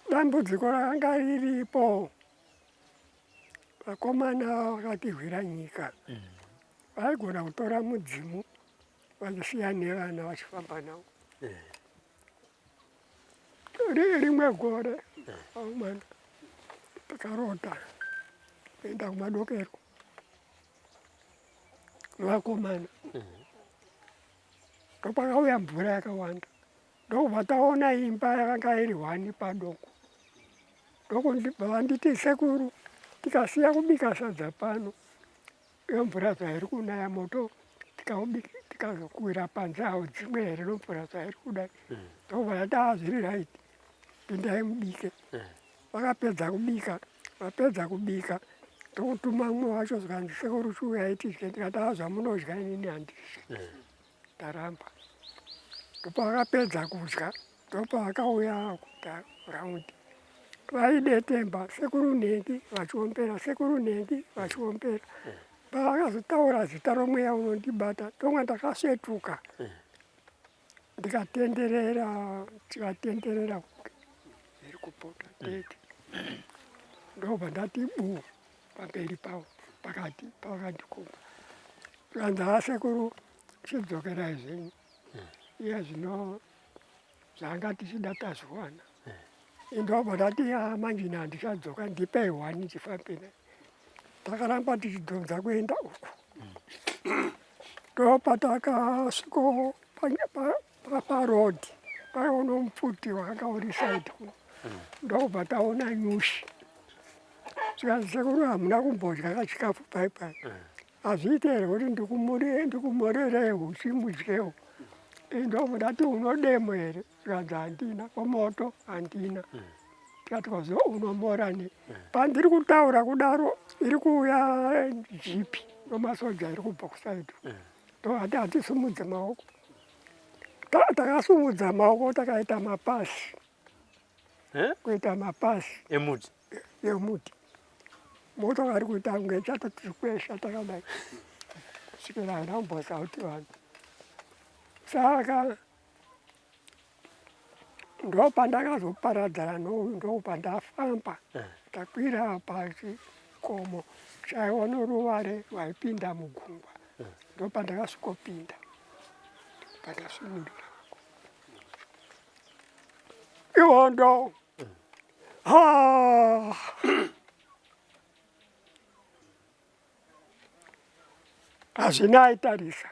Dambudziko rakanga riripo, vakomana vakatirwira nyika vaigona kutora mudzimu vachisiya nevana vachifamba navo. Rimwe gore vakomana takarota kuenda kumadokero vakomana ndopakauya mvura yakawanda ndokubva taona imba yakanga iri hwani padoko ndokubva vanditi sekuru tikasiya kubika sadza pano iyo mvura zvairi kunaya moto tikazokuwira panze haudzimwe here nomvura zvairi kudai ndokubva ndati ah zviri right pindai mubike. Vakapedza kubika, vapedza kubika ndokutuma mumwe wacho zvikanzi sekuru chiuyai tidye ndikati ah zvamunodya inini handidyi ndaramba. Ndopavakapedza kudya ndopavakauya kuita raundi vaidetemba sekuru nhengi vachiombera sekuru nhengi vachiombera. Pavakazotaura zita romweya unondibata ndonga ndakasvetuka ndikatenderera tikatenderera kunge iri kupota tete ndobva ndati bu pamberi pavo pakati pavakandikomba zvikanzi haa sekuru chidzokerai zvenyu iye zvino zvanga tichida tazviwana indobva ndati haa manje ini handichadzoka ndipei hwani ndifambe naye takaramba tichidhonza kuenda uku ndopatakasviko parodhi paiona mupfuti wakanga uri saidi kuno ndokubva taona nyushi zvikanzi sekuru hamuna kumbodya kachikafu pai pai hazviite here kuti ndikumorerei huchi mudyewo ndobva ndati unodemo here zvikanzi handina komoto handina tikati kozo unomora nei pandiri kutaura kudaro iri kuuya jipi nomasoja iri kubva kusaidi ndoati hatisumudze maoko takasumudza maoko takaita mapasi kuita mapasi emuti emuti motokari kuita kunge ichatotikwesha takadai kusvikira haina kumbosa kuti vanhu saka ndopandakazoparadzana nouyu ndopandafamba ndakwira pachikomo chaiva noruvare rwaipinda mugungwa ndopandakasvikopinda pandasvinurira ihondo hazvina aitarisa.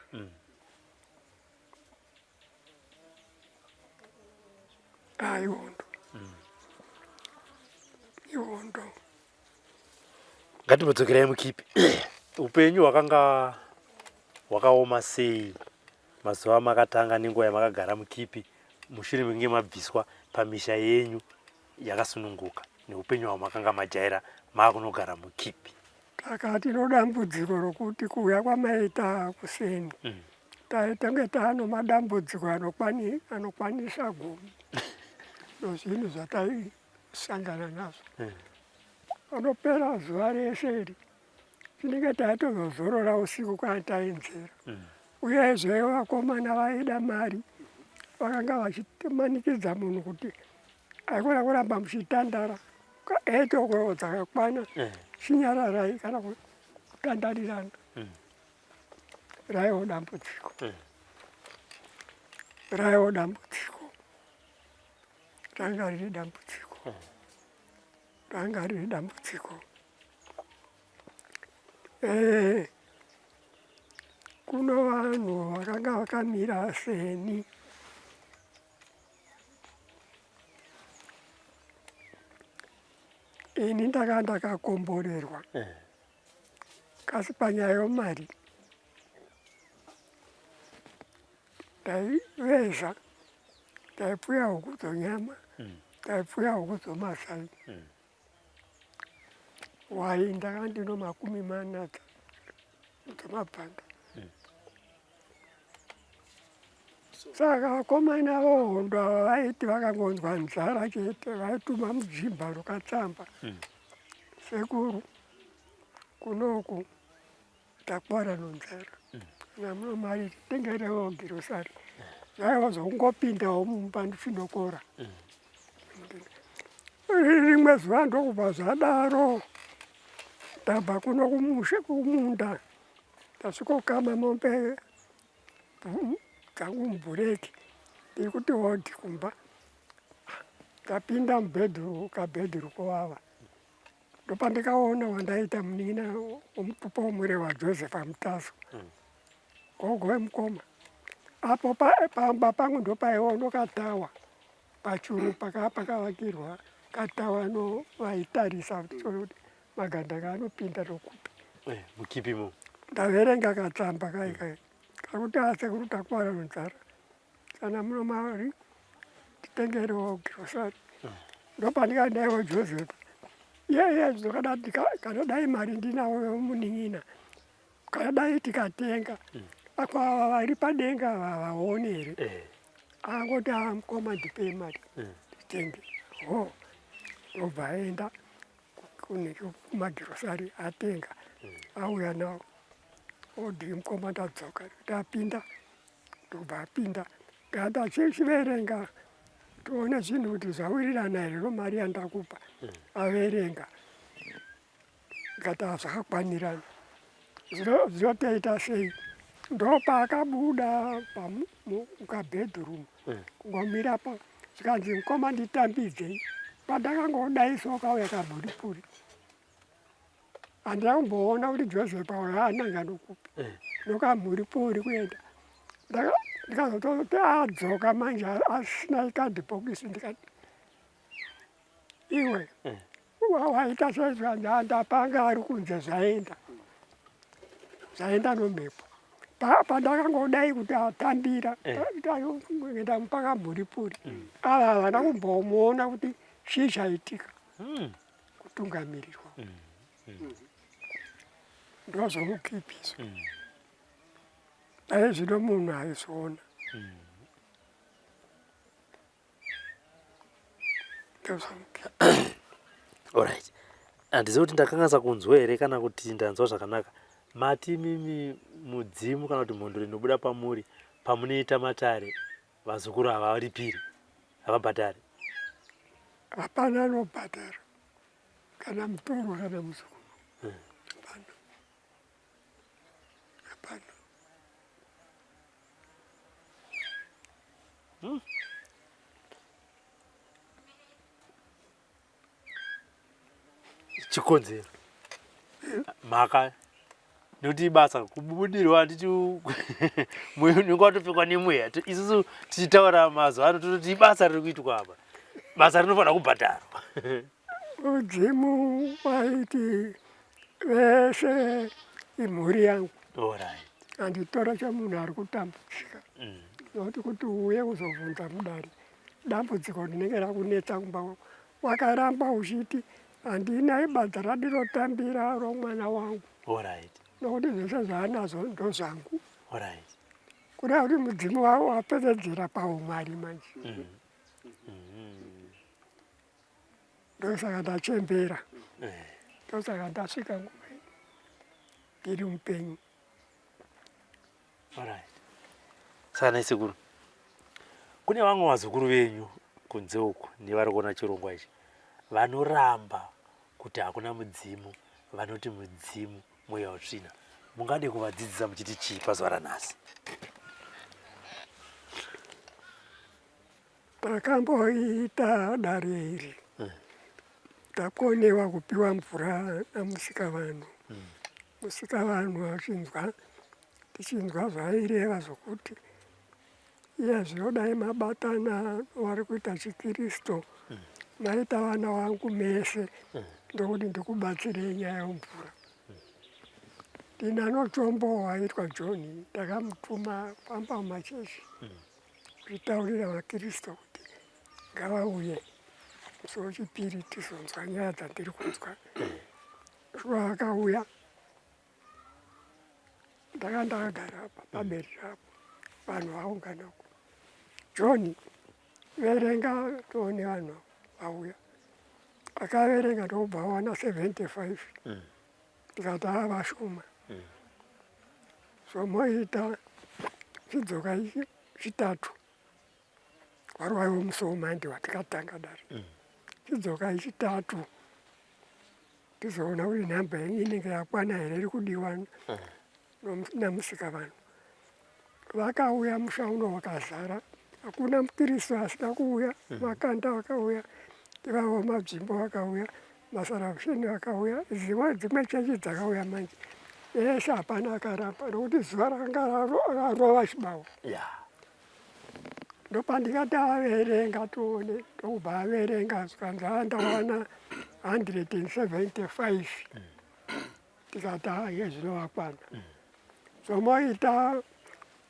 Ah, ihondo. Ihondo. Ngatimbodzokerai mukipi. Upenyu hwakanga hwakaoma sei mazuva amakatanga nenguva yamakagara mukipi mushure mekunge mabviswa pamisha yenyu yakasununguka neupenyu hwamakanga majaira maakunogara mukipi? Saka tino dambudziko rokuti kuuya kwamaita kuseni. Taitange taano madambudziko anokwanisa gumi nozvinhu zvataisangana nazvo. Panopera zuva rese iri tinenge taitozozorora usiku kana tainzera. Uyezve vakomana vaida mari vakanga vachimanikidza munhu kuti aikona kuramba muchitandara 8 o'clock dzakakwana chinyararai kana kutandarirana. Raiwo dambudziko. Raiwo dambudziko. Ranga riri dambudziko. Ranga riri dambudziko. Kuno vanhu vakanga vakamira seni. Ini ndanga ndakakomborerwa. Kasi panyaya yomari ndaiveza, ndaipfuya huku dzonyama, ndaipfuya huku dzomazai. Wai ndanga ndino 40 dzomabvanda. Saka vakomana vohondo ava vaiti vakangonzwa nzara chete vaituma mujibha rokatsamba. Sekuru kunoku takwara nonzara. Kana muno mari titengerewo girosari. Zvaiva zvokungopindawo mumba ndichinokora. Rimwe zuva ndokubva zvadaro ndabva kuno kumusha kumunda ndasvikokama mombe dzangu mubhureki ndiri kuti hodhi kumba ndapinda mubhedhuru kabhedhuru kovava ndopandikaona wandaita munin'ina womupupa womurewa Joseph Amutaso gogo wemukoma apo pamba pangu ndopaiona katawa pachuru pakavakirwa katawa no vaitarisa kuti magandanga anopinda nokupi mukipimo. Ndaverenga katsamba kai kai kakuti asekuru takwara nzara kana muno mari titengerewo girosari. Ndopandikadaiwo Joseph yeye zvakada kana dai mari ndinawo munin'ina kana dai tikatenga akwava vari padenga vaone here angoti mukoma ndipei mari nditenge ho ndobva aenda kumagirosari atenga auya nawo odi mukoma ndadzoka ndapinda ndobva apinda ndikati chiverenga tione zvinhu kuti zvawirirana here nomari yandakupa averenga ndikati zvakakwanirana zvinotoita sei ndopaakabuda mukabhedhurumu kungomira pa zvikanzi mukoma nditambidzei pandakangodaiso kauya kamhuripuri handina kumboona kuti Joseph auya ananga nokupi nokamhuripuri kuenda ndikazototi adzoka manje asina ikadhibhokisi ndikati iwe waita sei zvikanzi ndapanga ari kunze zvaenda zvaenda nomhepo pandakangodai kuti atambira enda mupaka mhuripuri ava havana kumbomuona kuti chii chaitika kutungamirirwa ndozvomukipiso dai zvino munhu aizoona Alright. Handizivi kuti ndakanganisa kunzwa here kana kuti ndanzwa zvakanaka. Mati mimi mudzimu kana kuti mhondoro inobuda pamuri pamunoita matare vazukuru havaripiri havabhadhari. Hapana anobhadhara kana mutoro kana muzukuru. Hapana. Hapana. Chikonzero mhaka nekuti ibasa kubudirwa handiti unenge watopfekwa nemweya isusu tichitaura mazuva ano tototi ibasa riri kuitwa apa basa rinofanira kubhadharwa. Mudzimu waiti vese imhuri yangu. Alright. Handitora chemunhu ari kutambudzika nokuti kuti uuye kuzobvunza mudare dambudziko rinenge rakunetsa kumba wakaramba uchiti handina ibadza randinotambira romwana wangu. Alright. Nokuti zvese zvaanazvo ndozvangu. Alright. Kureva kuti mudzimu wavo wapedzedzera paumwari manje. Ndosaka ndachembera. Ndosaka ndasvika nguva ino ndiri mupenyu. Alright. Saka nhai sekuru, kune vamwe vazukuru venyu kunze uku nevari kuona chirongwa ichi vanoramba kuti hakuna mudzimu, vanoti mudzimu mweya wetsvina. Mungade kuvadzidzisa muchiti chii pazuva ranhasi? Takamboita dare iri takonewa kupiwa mvura naMusikavanhu. Musikavanhu achinzwa tichinzwa zvaaireva zvokuti iye zvino dai mabatana vari kuita chiKristu maita vana vangu mese ndokuti ndikubatsirei nyaya yemvura. Ndinanochombo waitwa John ndakamutuma famba mumachechi kuchitaurira vaKristu kuti ngavauye musi wechipiri tizonzwa nyaya dzandiri kunzwa. Shuwa akauya ndaka ndakagara apa pamberi apo vanhu vaungana uko. John verenga tione vanhu vauya. Akaverenga ndokubva awana 75 ndikati haa vashoma. Zvomoita chidzoka chitatu wari waive musi womande watikatanga dare. Chidzoka chitatu tizoona kuti nhamba yenyu inenge yakwana here iri kudiwa namusika vanhu. Vakauya musha uno wakazara, hakuna mukristu asina kuuya. Makanda vakauya, ivavo madzvimbo vakauya, masarafusheni vakauya, dzimwe dzimwe chechi dzakauya manje ese hapana akaramba nokuti zuva rakanga rarova chibawo. Ndopandikati averenga tione, ndokubva averenga zvikanzi haa ndawana 175. Tikati haa iye zvino vakwana. Zvomoita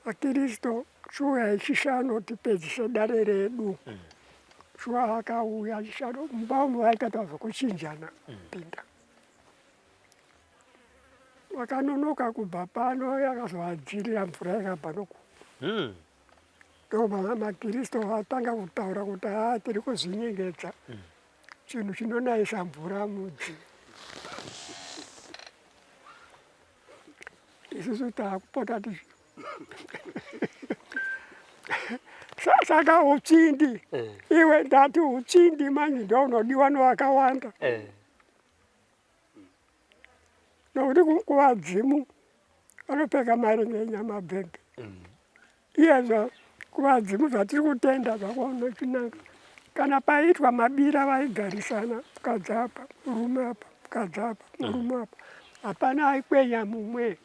vaKristu shuwa yechishanu tipedzise dare redu. Shuwa akauya chishanu mumba umu vaita zvekuchinjana pinda. Vakanonoka kubva pano yakazovadzirira mvura yakabva noku. Ndobva maKristu vatanga kutaura kuti haa tiri kuzvinyengedza. Chinhu chinonayisa mvura mudzi. Isusu takupota tichi saka utsindi iwe ndati utsindi manje ndounodiwa nevakawanda. Nokuti kuvadzimu vanopfeka marengeny'a mabhembe. Iyezvo kuvadzimu zvatiri kutenda zvakwaunochinanga kana paiitwa mabira vaigarisana mukadzi apa murume apa mukadzi apa murume apa hapana aikwenya mumwe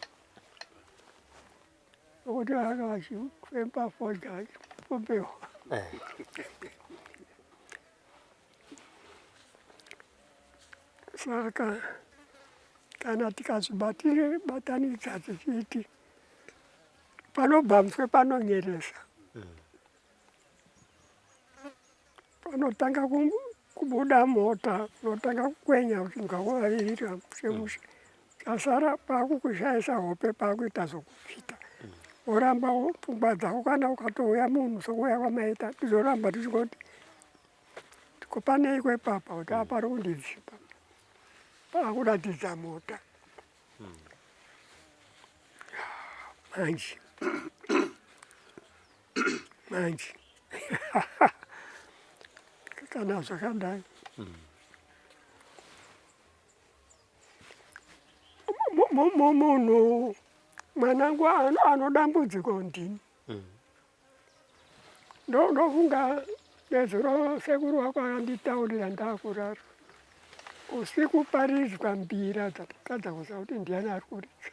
nokuti vanga vachifemba fodya vachipombewa. Saka kana tikazvibatanidza tichiti panobva muswe panonyeresa, panotanga kubuda mota, unotanga kukwenya uchinzwa kuvavirira mushe mushe, chasara pakukushaisa hope pakuita zvokubvita, woramba pfungwa dzako. Kana ukatouya munhu sokuuya kwamaita, tizoramba tichingoti ko paneiko ipapa kuti apari kundidzipa pakuratidza mota manje manje kana zvakadai munhu mwanangu anodambudziko ndini. Ndofunga nezuro sekuru wako akanditaurira ndakurara usiku paridzwa mbira dzatotadza kuziva kuti ndiani ari kuridza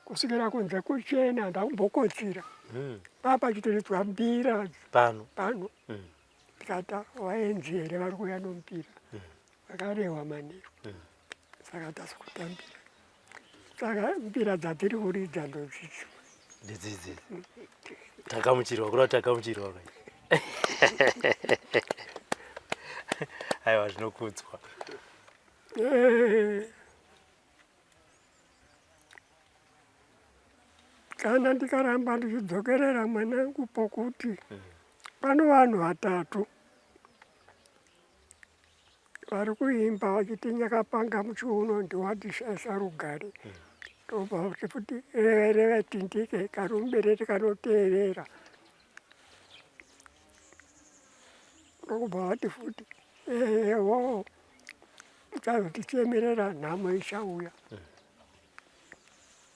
kusvikira kunze kuchena ndakumbokotsira papa chitoridzwa mbira pano pano ndikati vaenzi here vari kuuya nomupira vakarehwa manheru saka tazokutambira saka mbira dzatiri kuridza ndodzidzi Ndidzidzi takamuchirwa kureva takamuchirwa kai. Aiwa zvinokudzwa. Kana ndikaramba ndichidzokerera mwanangu pokuti pano vanhu vatatu vari kuimba vachiti nyakapanga muchiuno ndiwatishaisa rugare. Ndobva kuti futi reve reve tindike karuberere kanoteerera. Ndokubva vati futi ehewo muchazotichemerera nhamo ichauya.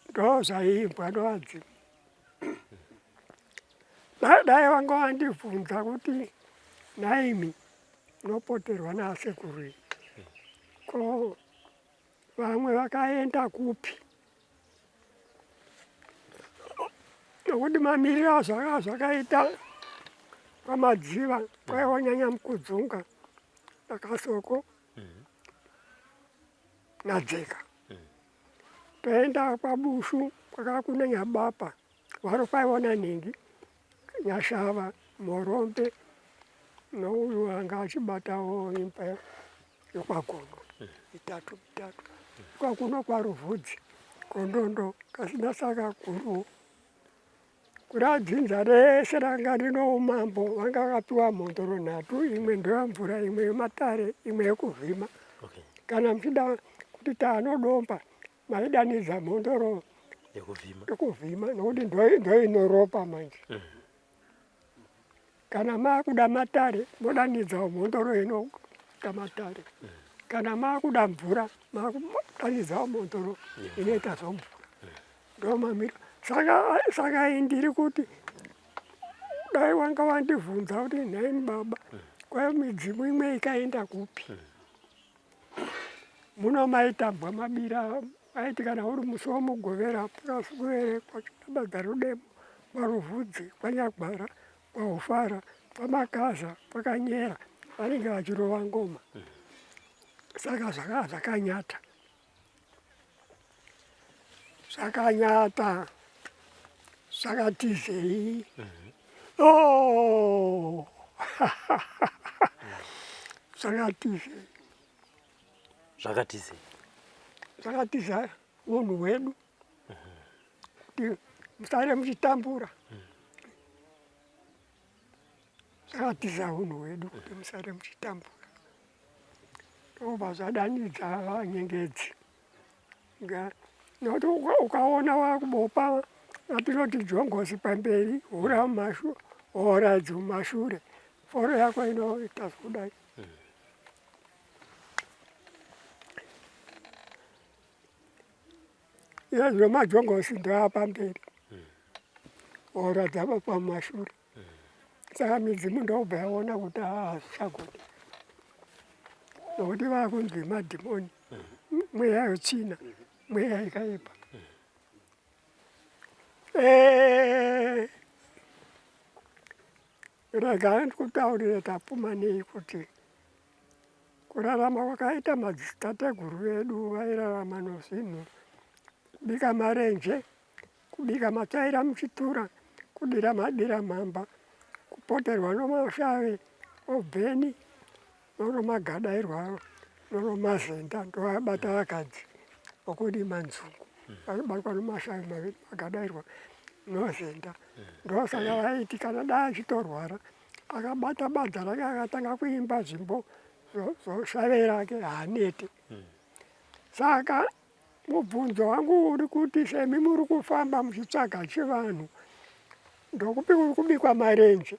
Ndozvaiimbwa nevadzimu. Dai vanga vandibvunza kuti nhaimi munopoterwa naasekuru imi ko vamwe vakaenda kupi nokuti mamiriro azvaka zvakaita kwamadziva kwaiwanyanya mukudzunga nakasoko nadzeka Toenda kwaBushu kwakakuna Nyabapa waro kwaiona nhingi Nyashava Morombe nouyu anga achibatawo imba yokwaGono mitatu mitatu kwakuno kwaRuvhudzi Kondondo kasina saka guru Kuda dzinza rese ranga rino umambo vanga vakapiwa mhondoro nhatu imwe ndoyamvura imwe yematare imwe yekuvhima okay. Kana muchida kuti taanodomba maidanidza mhondoro yekuvhima nokuti ndoinoropa manje mm. Kana maakuda matare modanidzawo mhondoro inoita matare mm. Kana maakuda mvura maakudanidzawo mhondoro yeah. Inoita zvomvura mm. Ndomamira saka saka indiri kuti dai wanga wandibvunza kuti nhaini baba kwayo midzimu imwe ikaenda kupi muno maitambwa mabira aiti kana uri musi womugovera pakasukuvere kwachibadza rudemo kwaruvhudzi kwanyagwara kwahufara kwamakaza kwakanyera vanenge vachirova ngoma saka zvakanyata zvakanyata zvakatizei mhm. oh! zvakatizei zvakatizei zvakatiza unhu hwedu kuti musare muchitambura mhm. Zvakatiza hunhu hwedu kuti musare muchitambura. Ndobva zvadanidza vanyengedzi. Nokuti ukaona wakubopa atinoti jongosi pamberi, hura mumashu, hora idzi mumashure, foro yako inoita zvekudai. Izvo majongosi ndoapamberi, hora dzava pamashure. Saka midzimu ndobva yaona kuti hazvichagoni nokuti vakunzi madhimoni, mweya yotsvina, mweya ikaipa. Eh, rega ndikutaurire tapfuma nei kuti kurarama kwakaita madzitateguru edu vairarama nozvinhu kubika marenje kubika matsvaira muchitura, kudira madira mhamba, kupoterwa nomashave obveni noromagada irwaro noromazenda ndoabata vakadzi okurima nzungu vaibatwa nomashave maviri magada irwa nozenda ndosaka vaiti kana dai achitorwara akabata badza rake akatanga kuimba zvimbo zvoshave rake haanete saka Mubvunzo wangu uri kuti semi muri kufamba muchitsvaga chivanhu ndokupi kuri kubikwa marenje?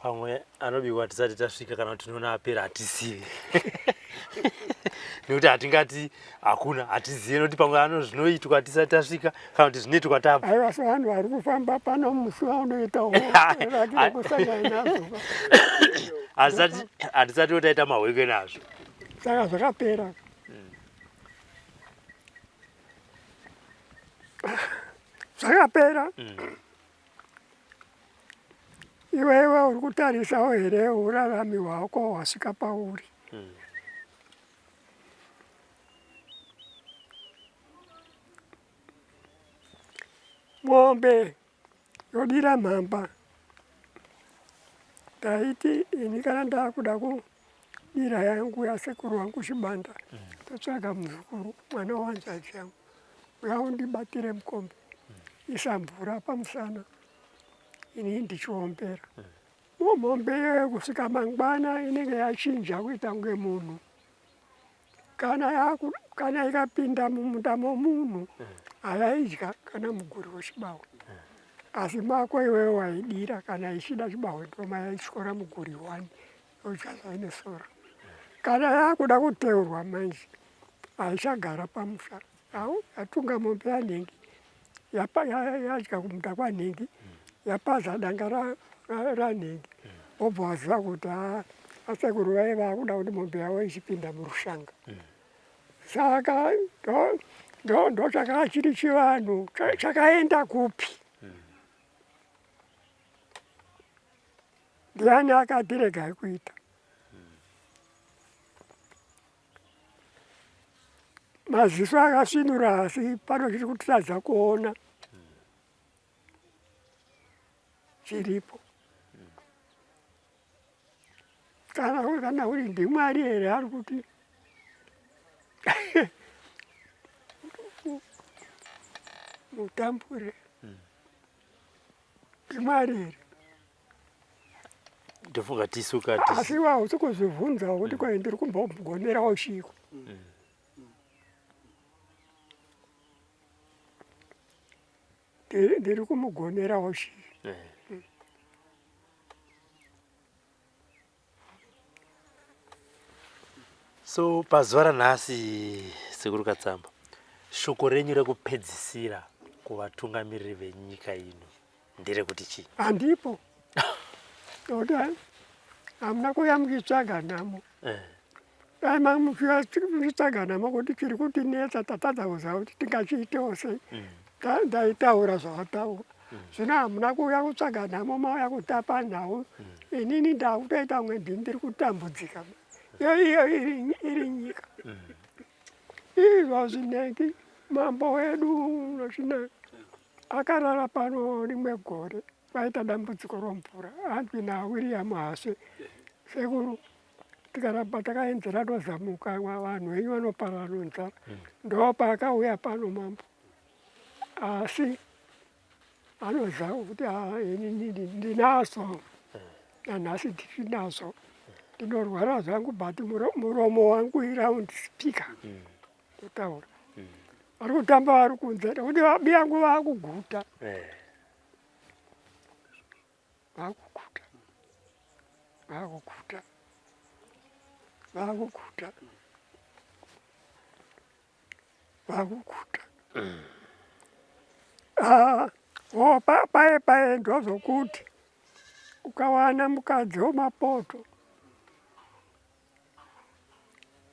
Pamwe anobikwa tisati tasvika kana kuti tinoona apera hatizivi nekuti hatingati hakuna hatizive nekuti pamwe ano zvinoitwa tisati tasvika kana kuti zvinoitwa tabva. Aiwa sevanhu vari kufamba pano musi waunoita kusangana nazvo hatisati taita mahwekwe nazvo. Saka zvakapera. Zvakapera. Iwewe uri kutarisawo here urarami hwako hwasvika pauri? Mombe yodira mhamba. Ndaiti ini kana ndakuda kudira yangu yasekuru wangu Chibanda, totsvaga muzukuru mwana wanzvadzi yangu. Uya undibatire mukombe. Isa mvura pamusana. Ini ndichiombera. Mombe iyoyo kusvika mangwana inenge yachinja kuita kunge munhu. Kana yaku, kana ikapinda mumunda momunhu hayaidya kana muguri wechibahwe. Asi mako iwewe waidira kana ichida chibahwe ndoma yaityora muguri wani yodya zvaine sora. Kana yakuda kuteurwa manje haichagara pamusha. Au yatunga mombe yanhingi yadya kumunda kwanhingi yapaza danga ranhingi wobva waziva kuti asekuru vaye vakuda kuti mombe yavo ichipinda murushanga. Saka ndochakanga chiri chivanhu chakaenda kupi? Ndiani akati regai kuita? Maziso akasvinura asi pano chiri kutadza kuona chiripo. Kana kana uri ndiMwari here ari kuti mutambure ndiMwari here? Ndofunga tisu ka asi iwe hausi kuzvibvunzawo kuti kwai ndiri kumbogonerawo chiiko. Ndiri kumugonerawo chii. So pazuva ranhasi Sekuru Katsamba, shoko renyu rekupedzisira kuvatungamiriri venyika ino nderekuti chii? Handipo. Nokuti hamuna kuuya muchitsvaga nhamo. Dai muchitsvaga nhamo kuti chiri kutinetsa tatadza kuziva kuti tingachiitewo sei. Ndaitaura zvawataura. Zvino hamuna kuuya kutsvaga nhamo mauya kutapa nhau. Inini ndakutoita kunge ndini ndiri kutambudzika. Iyo iyo iri nyika. Izvo zvinengi mambo wedu unochina akarara pano rimwe gore kwaita dambudziko romvura hanzi naWilliam Haswe sekuru tikaramba takaenzera tozamuka vanhu venyu vanoparara nenzara. Ndopaakauya pano mambo asi anoziva kuti inini ndinazo nanhasi ndichinazvo ndinorwara zvangu but muromo wangu iround speaker kutaura. Vari kutamba vari kunze nekuti vabi yangu vakuguta. Vakuguta. Vakuguta. Vakuguta. Vakuguta. Ah, oh, paye paye ndozokuti ukawana mukadzi wemapoto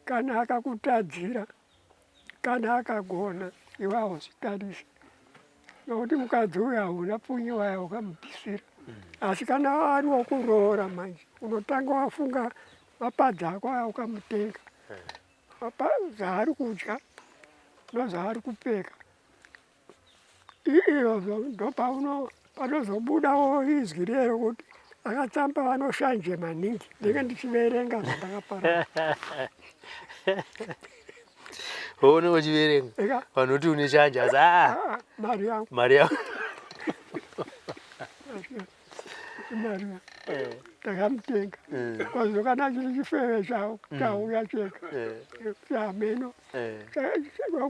kana akakutadzira kana akagona iwe hauzvitarise nokuti mukadzi uyu hauna pfunyi waya ukamubvisira. Asi kana ari wokuroora manje unotanga wafunga mapadza ako aya ukamutenga zvaari kudya nozvaari kupfeka izvozvo ndopauno panozobudawo izwi riye rokuti akatsamba vanoshanje maningi ndenge ndichiverenga zvandakapara. Une uchiverenga vanoti une shanje asi aa mari yangu mari yangu mari yangu ndakamutenga kwazo kana chiri chifeve chao chauya chega chameno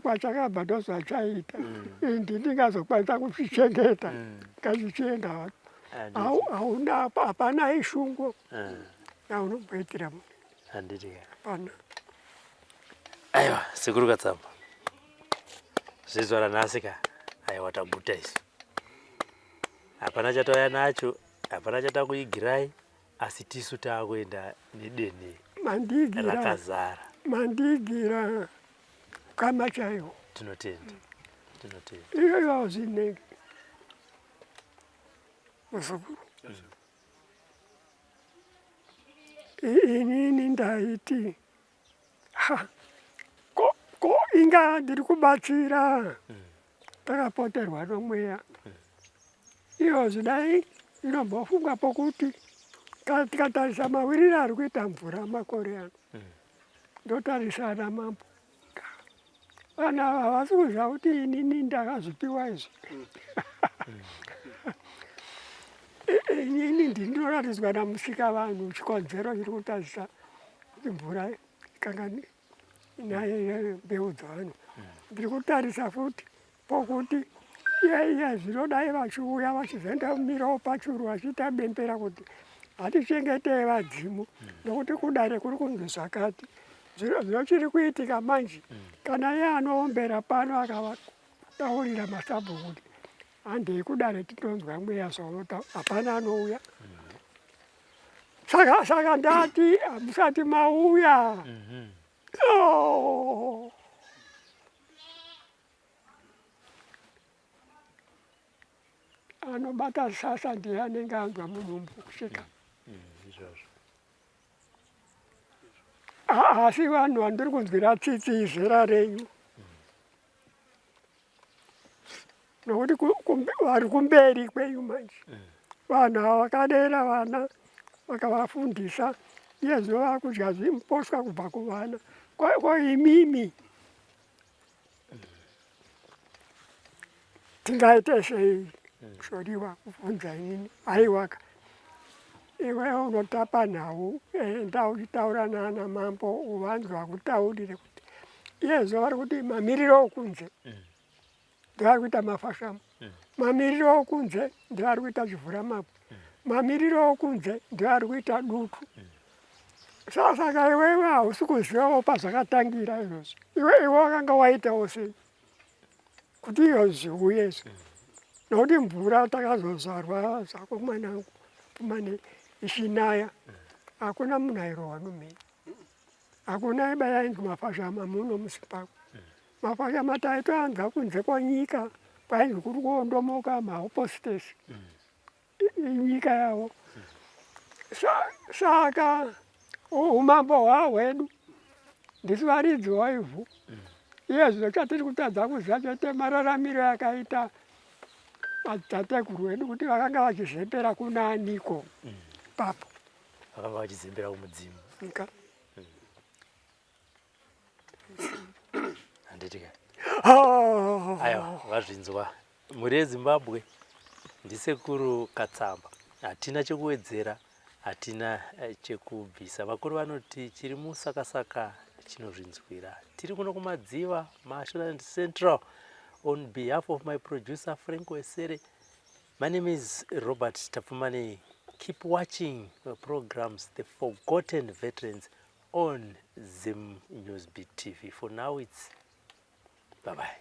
kwachakabva ndozvachaita indi ndingazokwanisa kuchichengeta ngachichienda hauna hapana ishungo yaunomboitira munhu handiti hapana. Aiwa sekuru Katsamba zvezuva ranhasi ka aiwa taguta isu hapana chatauya nacho hapana chatakuigirai asi tisu taakuenda nedenhe rakazara. Mandigira kama chaiwo. Tinotenda. Tinotenda. Iyo zvinenge muzukuru. Inini ndaiti ha ko, ko inga ndiri kubatsira takapoterwa nomweya. Iyo zvidai inombofunga pokuti tikatarisa mawiriro ari kuita mvura makore ano ndotarisa ana mambo. Vanhu ava havasi kuziva kuti inini ndakazvipiwa izvi. Inini ndinoratidzwa namusika vanhu chikonzero chiri kutadzisa kuti mvura ikangani naye mbeu dzavanhu. Ndiri kutarisa futi pokuti iye zvino dai vachiuya vachizoenda mirawo pachuru vachiita bembera kuti hatichengetei vadzimu nokuti kudare kuri kunzi zvakati. Zvino chiri kuitika manje kana iye anoombera pano akavataurira masabhuku kuti handei kudare titonzwa mweya zvaunota hapana anouya. Saka saka ndati hamusati mauya. Oh. Anobata sasa ndiye anenge anzwa munhumbu kusvika. Izvozvo. Asi vanhu vandiri kunzwira tsitsi izera renyu. Nokuti vari kumberi kwenyu manje. Vanhu ava vakadera vana vakavafundisa iye zvino vakudya zvimuposwa kubva kuvana. Ko imimi tingaite sei shoriwa kubvunza inini aiwaka iwe unotapa nhau enda uchitaura nana mambo uvanzwe vakutaurire kuti iyezvo vari kuti mamiriro okunze ndevari kuita mafashamo mamiriro okunze ndevari kuita chivhuramabwe mamiriro okunze ndevari kuita dutu Saka iwewe hausi kuzivawo pazvakatangira izvozvi. Iwe iwe wakanga waitawo sei kuti iyo zviuye izvi? Nokuti mvura takazozvarwa zvako mwanangu pumane ichinaya hakuna munhu airohwa nomheni hakuna iba yainzi mafashama muno muZimbabwe. Mafashama taitoanzwa kunze kwanyika kwainzi kuri kuondomoka maopositesi inyika yavo. Saka umambo hwahwedu ndisu varidzi waivhu. Iye zvino chatiri kutadza kuziva chete mararamiro yakaita madzitateguru edu kuti vakanga vachizembera kuna aniko papo. Vakanga vachizembera kumudzimu. Nka. Handiti ka? Aiwa, vazvinzwa. Mhuri yeZimbabwe ndisekuru Katsamba. Hatina chekuwedzera, hatina eh, chekubvisa. Vakuru vanoti chiri musakasaka chinozvinzwira. Tiri kuno kuMadziva, Mashonaland Central. On behalf of my producer Frank Wesere, my name is Robert Tapfumane. Keep watching the programs The Forgotten Veterans on Zim News Beat TV. For now, it's bye-bye.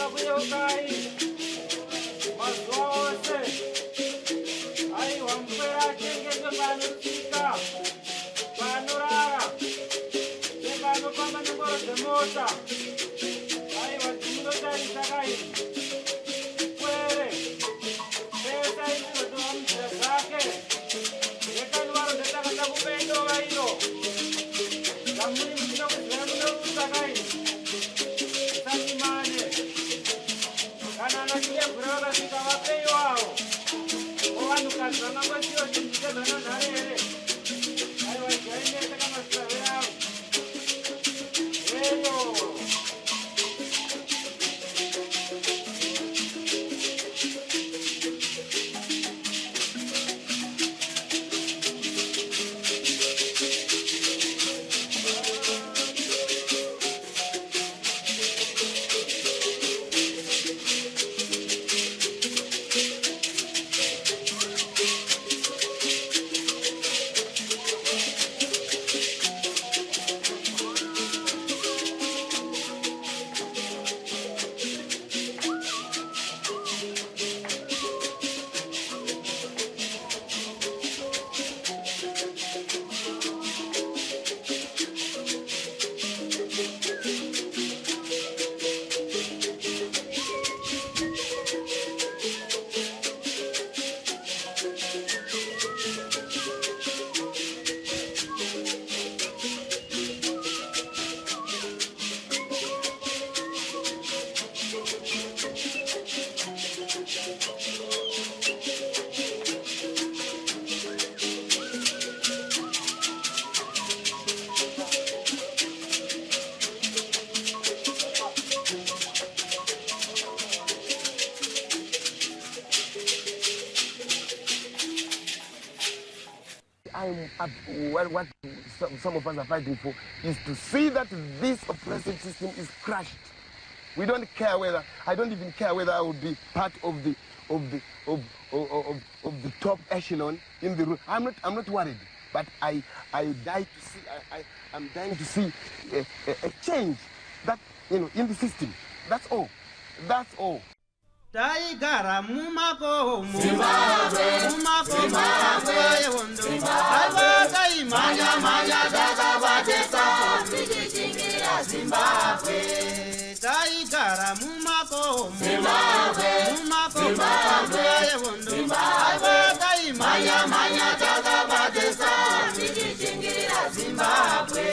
Takakuyeukai mazuva ose. Aiwa, mupwere achengetwe paanotsika, paanorara nepaanofamba nengoro dzemota. Aiwa, timunotarisa kai pwere pese aizvozova munzira dzake. Yekanwaro ndetakatakupai dova iro zvamuri muchida kuziva munorutsa kai musanyimane. Kana ana chidebhura vakasvika, vapeiwawo. Ovanhukadzi vangangosiyiwa chinhu chezvananhare here? Aiwa, idyai mese kamasave avo eyo. I'm up, what some of us are fighting for is to see that this oppressive system is crushed. We don't care whether, I don't even care whether I will be part of the top echelon in the room. I'm not worried, but I die to see, I'm dying to see a change that in the system. That's all. That's all. Taigara mumakomo, mumakomo, yehondo. Aiwa, taimhanya mhanya takabatisa tichishingirira Zimbabwe. Taigara mumakomo, mumakomo, yehondo. Aiwa, taimhanya mhanya takabatisa tichishingirira Zimbabwe.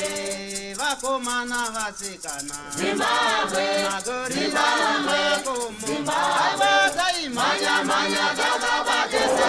Vakomana, vasikana, Zimbabwe. Magorila mumakomo. Aiwa, taimhanya mhanya takabatisa.